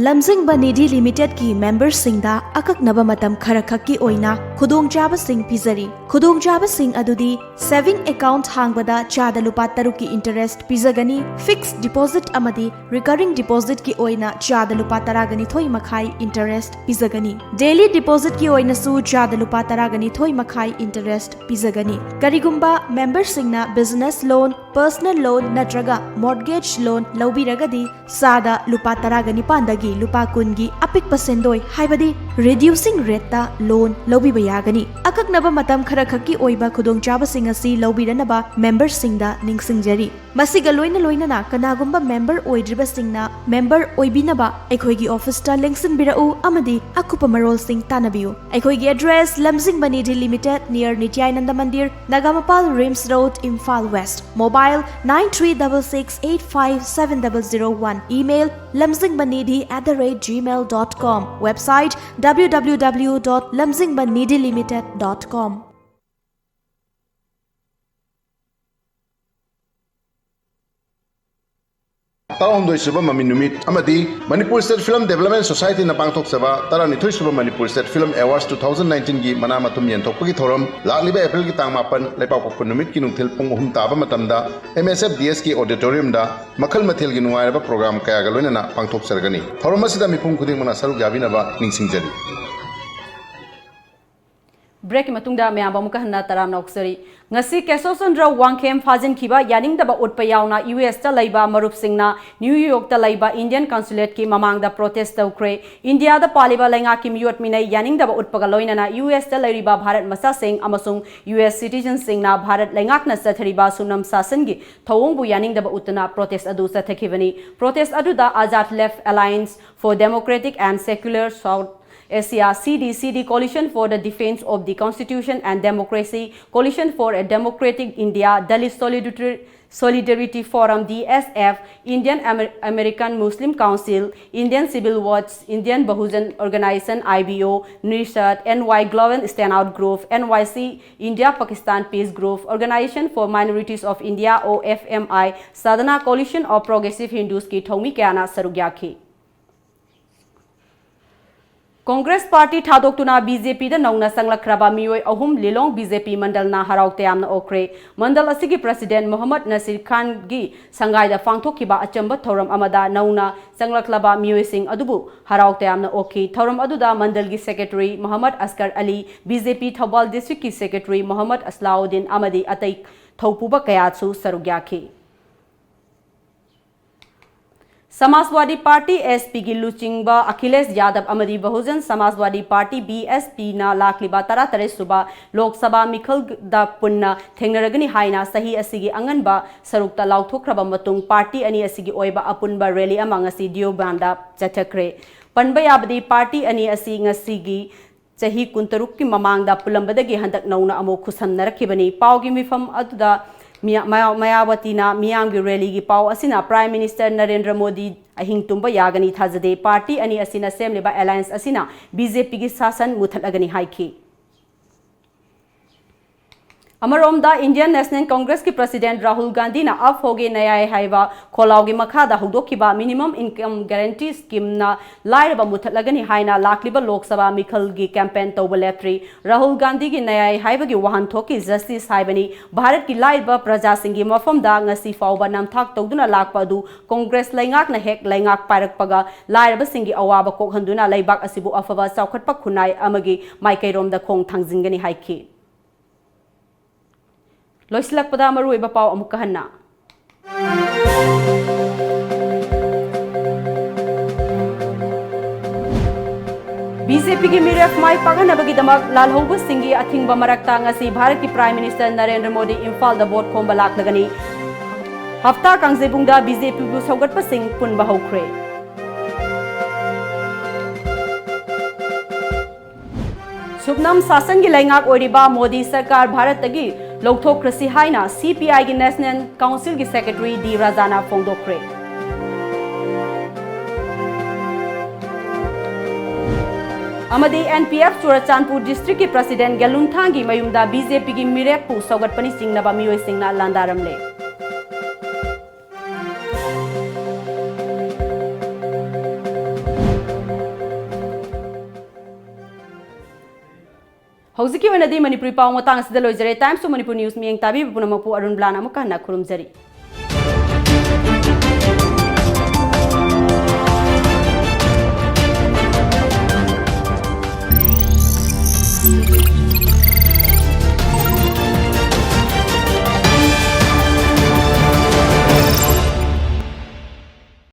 ꯂꯝꯖꯤꯡꯕ ꯅꯤꯙꯤ ꯂꯤꯃꯤꯇꯦꯗꯀꯤ ꯃꯦꯝꯕꯔꯁꯤꯡꯗ ꯑꯀꯛꯅꯕ ꯃꯇꯝ ꯈꯔꯈꯛꯀꯤ ꯑꯣꯏꯅ ꯈꯨꯗꯣꯡꯆꯥꯕꯁꯤꯡ ꯄꯤꯖꯔꯤ꯫ ꯈꯨꯗꯣꯡꯆꯥꯕꯁꯤꯡ ꯑꯗꯨꯗꯤ saving account ꯍꯥꯡꯕꯗ ꯆꯥꯗ ꯂꯨꯄꯥ ꯇꯔꯨꯛꯀꯤ interest ꯄꯤꯖꯒꯅꯤ, fixed deposit ꯑꯃꯗꯤ recurring depositꯀꯤ ꯑꯣꯏꯅ ꯆꯥꯗ ꯂꯨꯄꯥ ꯇꯔꯥꯒ ꯅꯤꯊꯣꯏ ꯃꯈꯥꯏ interest ꯄꯤꯖꯒꯅꯤ꯫ Daily depositꯀꯤ ꯑꯣꯏꯅꯁꯨ ꯆꯥꯗ ꯂꯨꯄꯥ ꯇꯔꯥꯒ ꯅꯤꯊꯣꯏ ꯃꯈꯥꯏ interest ꯄꯤꯖꯒꯅꯤ꯫ ꯀꯔꯤꯒꯨꯝꯕ ꯃꯦꯝꯕꯔꯁꯤꯡꯅ business loan, personal loan ꯅꯠꯇ꯭ꯔꯒ mortgage loan ꯂꯧꯕꯤꯔꯒꯗꯤ ꯆꯥꯗ ꯂꯨꯄꯥ ꯇꯔꯥꯒ ꯅꯤꯄꯥꯟꯗꯒꯤ ꯂꯨꯄꯥ ꯀꯨꯟꯒꯤ ꯑꯄꯤꯛꯄ ꯁꯦꯟꯗꯣꯏ, ꯍꯥꯏꯕꯗꯤ reducing rateꯇ loan ꯂꯧꯕꯤꯕ ꯌꯥꯒꯅꯤ꯫ ꯑꯀꯛꯅꯕ ꯃꯇꯝ ꯈꯔꯈꯛꯀꯤ ꯑꯣꯏꯕ ꯈꯨꯗꯣꯡꯆꯥꯕꯁꯤꯡ ꯑꯁꯤ ꯂꯧꯕꯤꯔꯅꯕ ꯃꯦꯝꯕꯔꯁꯤꯡꯗ ꯅꯤꯡꯁꯤꯡꯖꯔꯤ꯫ ꯃꯁꯤꯒ ꯂꯣꯏꯅ ꯂꯣꯏꯅꯅ ꯀꯅꯥꯒꯨꯝꯕ ꯃꯦꯝꯕꯔ ꯑꯣꯏꯗ꯭ꯔꯤꯕꯁꯤꯡꯅ ꯃꯦꯝꯕꯔ ꯑꯣꯏꯕꯤꯅꯕ ꯑꯩꯈꯣꯏꯒꯤ ꯑꯣꯐꯤꯁꯇ ꯂꯦꯡꯁꯤꯟꯕꯤꯔꯛꯎ ꯑꯃꯗꯤ ꯑꯀꯨꯞꯄ ꯃꯔꯣꯜꯁꯤꯡ ꯇꯥꯟꯅꯕꯤꯌꯨ꯫ ꯑꯩꯈꯣꯏꯒꯤ address: Lamjingba Nidhi limited, near Nityanand Mandir, Nagamapal, RIMS road, Imphal west. Mobile: nine three double six eight five seven double zero one. Email: lamjingbanidhi at the rate gmail dot com. Website: www dot lamjingbanidhilimited dot com. ꯇꯔꯥꯍꯨꯝꯗꯣꯏ ꯁꯨꯕ ꯃꯃꯤ ꯅꯨꯃꯤꯠ ꯑꯃꯗꯤ Manipur state film development ꯁꯣꯁꯥꯏꯇꯤꯅ ꯄꯥꯡꯊꯣꯛꯆꯕ ꯇꯔꯥꯅꯤꯊꯣꯏ ꯁꯨꯕ Manipur state film awards two thousand nineteenꯒꯤ ꯃꯅꯥ ꯃꯊꯨꯝ ꯌꯦꯟꯊꯣꯛꯄꯒꯤ ꯊꯧꯔꯝ ꯂꯥꯛꯂꯤꯕ ꯑꯦꯄ꯭ꯔꯤꯜꯒꯤ ꯇꯥꯡ ꯃꯥꯄꯟ, ꯂꯩꯕꯥꯛꯄꯣꯛꯄ ꯅꯨꯃꯤꯠꯀꯤ ꯅꯨꯡꯊꯤꯜ ꯄꯨꯡ ꯑꯍꯨꯝ ꯇꯥꯕ ꯃꯇꯝꯗ M S F D Sꯀꯤ auditoriumꯗ ꯃꯈꯜ ꯃꯊꯦꯜꯒꯤ ꯅꯨꯡꯉꯥꯏꯔꯕ program ꯀꯌꯥꯒ ꯂꯣꯏꯅꯅ ꯄꯥꯡꯊꯣꯛꯆꯔꯒꯅꯤ꯫ ꯊꯧꯔꯝ ꯑꯁꯤꯗ ꯃꯤꯄꯨꯝ ꯈꯨꯗꯤꯡꯃꯛꯅ ꯁꯔꯨꯛ ꯌꯥꯕꯤꯅꯕ ꯅꯤꯡꯁꯤꯡꯖꯔꯤ꯫ Breakꯀꯤ ꯃꯇꯨꯡꯗ ꯃꯌꯥꯝꯕꯨ ꯑꯃꯨꯛꯀ ꯍꯟꯅ ꯇꯔꯥꯝꯅ ꯑꯣꯛꯆꯔꯤ꯫ ꯉꯁꯤ ꯀꯦꯁꯣꯆꯟꯗ꯭ꯔ ꯋꯥꯡꯈꯦꯝ ꯐꯥꯖꯤꯟꯈꯤꯕ ꯌꯥꯅꯤꯡꯗꯕ ꯎꯠꯄ ꯌꯥꯎꯅ U S ꯇ ꯂꯩꯕ ꯃꯔꯨꯞꯁꯤꯡꯅ New Yorkꯇ ꯂꯩꯕ Indian consulateꯀꯤ ꯃꯃꯥꯡꯗ protest ꯇꯧꯈ꯭ꯔꯦ꯫ ꯏꯟꯗꯤꯌꯥꯗ ꯄꯥꯜꯂꯤꯕ ꯂꯩꯉꯥꯛꯀꯤ ꯃꯤꯑꯣꯠ ꯃꯤꯅꯩ ꯌꯥꯅꯤꯡꯗꯕ ꯎꯠꯄꯒ ꯂꯣꯏꯅꯅ U S ꯇ ꯂꯩꯔꯤꯕ ꯚꯥꯔꯠ ꯃꯆꯥꯁꯤꯡ ꯑꯃꯁꯨꯡ U S citizenꯁꯤꯡꯅ ꯚꯥꯔꯠ ꯂꯩꯉꯥꯛꯅ ꯆꯠꯊꯔꯤꯕ ꯁꯨꯞꯅꯝ ꯁꯥꯁꯟꯒꯤ ꯊꯧꯑꯣꯡꯕꯨ ꯌꯥꯅꯤꯡꯗꯕ ꯎꯠꯇꯨꯅ protest ꯑꯗꯨ ꯆꯠꯊꯈꯤꯕꯅꯤ꯫ Protest ꯑꯗꯨꯗ Azad Left Alliance for Democratic and Secular South Asia, C D C D, Coalition for the Defense of the Constitution and Democracy, Coalition for a Democratic India, Dalit Solidarity, Solidarity Forum, D S F, Indian Amer-, American Muslim Council, Indian Civil Watch, Indian Bahujan Organization, I B O, NIRSAD, N Y Global Standout Group, N Y C, India Pakistan Peace Group, Organization for Minorities of India, O F M I, Sadhana, Coalition of Progressive Hindus ꯀꯤ ꯊꯧꯃꯤ ꯀꯌꯥꯅ ꯁꯔꯨꯛ ꯌꯥꯈꯤ꯫ Congress party ꯊꯥꯗꯣꯛꯇꯨꯅ B J P ꯗ ꯅꯧꯅ ꯆꯪꯂꯛꯈ꯭ꯔꯕ ꯃꯤꯑꯣꯏ ꯑꯍꯨꯝ ꯂꯤꯂꯣꯡ B J P ꯃꯟꯗꯜꯅ ꯍꯔꯥꯎ ꯇꯌꯥꯝꯅ ꯑꯣꯛꯈ꯭ꯔꯦ꯫ ꯃꯟꯗꯜ ꯑꯁꯤꯒꯤ ꯄ꯭ꯔꯁꯤꯗꯦꯟꯠ ꯃꯣꯍꯝꯃꯗ ꯅꯁꯤꯔ ꯈꯥꯟꯒꯤ ꯁꯪꯒꯥꯏꯗ ꯄꯥꯡꯊꯣꯛꯈꯤꯕ ꯑꯆꯝꯕ ꯊꯧꯔꯝ ꯑꯃꯗ ꯅꯧꯅ ꯆꯪꯂꯛꯂꯕ ꯃꯤꯑꯣꯏꯁꯤꯡ ꯑꯗꯨꯕꯨ ꯍꯔꯥꯎ ꯇꯌꯥꯝꯅ ꯑꯣꯛꯈꯤ꯫ ꯊꯧꯔꯝ ꯑꯗꯨꯗ ꯃꯟꯗꯜꯒꯤ ꯁꯦꯀ꯭ꯔꯦꯇꯔꯤ ꯃꯣꯍꯝꯃꯗ ꯑꯁꯀꯔ ꯑꯂꯤ, B J P ꯊꯧꯕꯥꯜ ꯗꯤꯁꯇ꯭ꯔꯤꯛꯀꯤ ꯁꯦꯀ꯭ꯔꯦꯇꯔꯤ ꯃꯣꯍꯝꯃꯗ ꯑꯁꯂꯥꯎꯗꯤꯟ ꯑꯃꯗꯤ ꯑꯇꯩ ꯊꯧꯄꯨꯕ ꯀꯌꯥꯁꯨ ꯁꯔꯨꯛ ꯌꯥꯈꯤ꯫ ꯁꯃꯥꯖꯋꯥꯗꯤ ꯄꯥꯔꯇꯤ, S P ꯒꯤ ꯂꯨꯆꯤꯡꯕ ꯑꯈꯤꯂꯦꯁ ꯌꯥꯗꯕ ꯑꯃꯗꯤ Bahujan Samajwadi party, B S P ꯅ ꯂꯥꯛꯂꯤꯕ ꯇꯔꯥꯇꯔꯦꯠ ꯁꯨꯕ ꯂꯣꯛ ꯁꯚꯥ ꯃꯤꯈꯜꯗ ꯄꯨꯟꯅ ꯊꯦꯡꯅꯔꯒꯅꯤ ꯍꯥꯏꯅ ꯆꯍꯤ ꯑꯁꯤꯒꯤ ꯑꯉꯟꯕ ꯁꯔꯨꯛꯇ ꯂꯥꯎꯊꯣꯛꯈ꯭ꯔꯕ ꯃꯇꯨꯡ, ꯄꯥꯔꯇꯤ ꯑꯅꯤ ꯑꯁꯤꯒꯤ ꯑꯣꯏꯕ ꯑꯄꯨꯟꯕ ꯔꯦꯂꯤ ꯑꯃ ꯉꯁꯤ ꯗꯤꯑꯣꯕꯥꯟꯗ ꯆꯠꯊꯈ꯭ꯔꯦ꯫ ꯄꯟꯕ ꯌꯥꯕꯗꯤ, ꯄꯥꯔꯇꯤ ꯑꯅꯤ ꯑꯁꯤ ꯉꯁꯤꯒꯤ ꯆꯍꯤ ꯀꯨꯟꯇꯔꯨꯛꯀꯤ ꯃꯃꯥꯡꯗ ꯄꯨꯜꯂꯝꯕꯗꯒꯤ ꯍꯟꯗꯛ ꯅꯧꯅ ꯑꯃꯨꯛ ꯈꯨꯠꯁꯝꯅꯔꯛꯈꯤꯕꯅꯤ꯫ ꯄꯥꯎꯒꯤ ꯃꯤꯐꯝ ꯑꯗꯨꯗ ꯃꯤꯌꯥ-, ꯃꯌꯥ-, ꯃꯌꯥꯋꯇꯤꯅ ꯃꯤꯌꯥꯝꯒꯤ ꯔꯦꯂꯤꯒꯤ ꯄꯥꯎ ꯑꯁꯤꯅ ꯄ꯭ꯔꯥꯏꯝ ꯃꯤꯅꯤꯁꯇꯔ ꯅꯔꯦꯟꯗ꯭ꯔ ꯃꯣꯗꯤ ꯑꯍꯤꯡ ꯇꯨꯝꯕ ꯌꯥꯒꯅꯤ ꯊꯥꯖꯗꯦ꯫ ꯄꯥꯔꯇꯤ ꯑꯅꯤ ꯑꯁꯤꯅ ꯁꯦꯝꯂꯤꯕ ꯑꯦꯂꯥꯌꯟꯁ ꯑꯁꯤꯅ B J P ꯒꯤ ꯁꯥꯁꯟ ꯃꯨꯊꯠꯂꯒꯅꯤ ꯍꯥꯏꯈꯤ꯫ ꯑꯃꯔꯣꯝꯗ, ꯏꯟꯗꯤꯌꯟ ꯅꯦꯁꯅꯦꯜ ꯀꯣꯡꯒ꯭ꯔꯦꯁꯀꯤ ꯄ꯭ꯔꯁꯤꯗꯦꯟꯠ ꯔꯥꯍꯨꯜ ꯒꯥꯟꯙꯤꯅ ꯑꯞ ꯍꯣꯒꯦ ꯅꯌꯥꯏ ꯍꯥꯏꯕ ꯈꯣꯜꯂꯥꯎꯒꯤ ꯃꯈꯥꯗ ꯍꯧꯗꯣꯛꯈꯤꯕ ꯃꯤꯅꯤꯃꯝ ꯏꯟꯀꯝ ꯒꯦꯔꯦꯟꯇꯤ ꯁ꯭ꯀꯤꯝꯅ ꯂꯥꯏꯔꯕ ꯃꯨꯊꯠꯂꯒꯅꯤ ꯍꯥꯏꯅ ꯂꯥꯛꯂꯤꯕ ꯂꯣꯛ ꯁꯚꯥ ꯃꯤꯈꯜꯒꯤ ꯀꯦꯝꯄꯦꯟ ꯇꯧꯕ ꯂꯦꯞꯇ꯭ꯔꯤ꯫ ꯔꯥꯍꯨꯜ ꯒꯥꯟꯙꯤꯒꯤ ꯅꯌꯥꯏ ꯍꯥꯏꯕꯒꯤ ꯋꯥꯍꯟꯊꯣꯛꯀꯤ ꯖꯁꯇꯤꯁ ꯍꯥꯏꯕꯅꯤ꯫ ꯚꯥꯔꯠꯀꯤ ꯂꯥꯏꯔꯕ ꯄ꯭ꯔꯖꯥꯁꯤꯡꯒꯤ ꯃꯐꯝꯗ ꯉꯁꯤ ꯐꯥꯎꯕ ꯅꯝꯊꯥꯛ ꯇꯧꯗꯨꯅ ꯂꯥꯛꯄ ꯑꯗꯨ ꯀꯣꯡꯒ꯭ꯔꯦꯁ ꯂꯩꯉꯥꯛꯅ ꯍꯦꯛ ꯂꯩꯉꯥꯛ ꯄꯥꯏꯔꯛꯄꯒ ꯂꯥꯏꯔꯕꯁꯤꯡꯒꯤ ꯑꯋꯥꯕ ꯀꯣꯛꯍꯟꯗꯨꯅ ꯂꯩꯕꯥꯛ ꯑꯁꯤꯕꯨ ꯑꯐꯕ ꯆꯥꯎꯈꯠꯄ ꯈꯨꯟꯅꯥꯏ ꯑꯃꯒꯤ ꯃꯥꯏꯀꯩꯔꯣꯝꯗ ꯈꯣꯡ ꯊꯥꯡꯖꯤꯟꯒꯅꯤ ꯍꯥꯏꯈꯤ꯫ ꯂꯣꯏꯁꯤꯜꯂꯛꯄꯗ ꯃꯔꯨꯑꯣꯏꯕ ꯄꯥꯎ ꯑꯃꯨꯛꯀ ꯍꯟꯅ꯫ B J P ꯒꯤ ꯃꯤꯔꯦꯞ ꯃꯥꯏ ꯄꯥꯛꯍꯟꯅꯕꯒꯤꯗꯃꯛ ꯂꯥꯜꯍꯧꯕꯁꯤꯡꯒꯤ ꯑꯊꯤꯡꯕ ꯃꯔꯛꯇ ꯉꯁꯤ ꯚꯥꯔꯠꯀꯤ ꯄ꯭ꯔꯥꯏꯝ ꯃꯤꯅꯤꯁꯇꯔ ꯅꯔꯦꯟꯗ꯭ꯔ ꯃꯣꯗꯤ ꯏꯝꯐꯥꯜꯗ ꯚꯣꯠ ꯈꯣꯝꯕ ꯂꯥꯛꯂꯒꯅꯤ꯫ ꯍꯞꯇꯥ ꯀꯥꯡꯖꯩꯕꯨꯡꯗ B J P ꯕꯨ ꯁꯧꯒꯠꯄꯁꯤꯡ ꯄꯨꯟꯕ ꯍꯧꯈ꯭ꯔꯦ꯫ ꯁꯨꯞꯅꯝ ꯁꯥꯁꯟꯒꯤ ꯂꯩꯉꯥꯛ ꯑꯣꯏꯔꯤꯕ ꯃꯣꯗꯤ ꯁꯔꯀꯥꯔ ꯚꯥꯔꯠꯇꯒꯤ ꯂꯧꯊꯣꯛꯈ꯭ꯔꯁꯤ ꯍꯥꯏꯅ ꯁꯤ ꯄꯤ ꯑꯥꯏꯒꯤ ꯅꯦꯁꯅꯦꯜ ꯀꯥꯎꯟꯁꯤꯜꯒꯤ ꯁꯦꯀ꯭ꯔꯦꯇꯔꯤ ꯗꯤ ꯔꯥꯖꯥꯅ ꯐꯣꯡꯗꯣꯛꯈ꯭ꯔꯦ꯫ ꯑꯃꯗꯤ ꯑꯦꯟ ꯄꯤ ꯑꯦꯐ ꯆꯨꯔꯆꯥꯟꯄꯨꯔ ꯗꯤꯁꯇ꯭ꯔꯤꯛꯀꯤ ꯄ꯭ꯔꯁꯤꯗꯦꯟ ꯒꯦꯂꯨꯟꯊꯥꯡꯒꯤ ꯃꯌꯨꯝꯗ ꯕꯤ ꯖꯦ ꯄꯤꯒꯤ ꯃꯤꯔꯦꯞꯄꯨ ꯁꯧꯒꯠꯄꯅꯤ ꯆꯤꯡꯅꯕ ꯃꯤꯑꯣꯏꯁꯤꯡꯅ ꯂꯥꯟꯗꯥꯔꯝꯂꯦ꯫ ꯍꯧꯖꯤꯛꯀꯤ ꯑꯣꯏꯅꯗꯤ ꯃꯅꯤꯄꯨꯔꯤ ꯄꯥꯎ ꯃꯇꯥꯡ ꯑꯁꯤꯗ ꯂꯣꯏꯖꯔꯦ꯫ Times of Manipur News ꯃꯤꯠꯌꯦꯡ ꯇꯥꯕꯤꯕ ꯄꯨꯝꯅꯃꯛꯄꯨ ꯑꯔꯨꯟ ꯕ꯭ꯂꯥꯅ ꯑꯃꯨꯛꯀ ꯍꯟꯅ ꯈꯨꯔꯨꯝꯖꯔꯤ꯫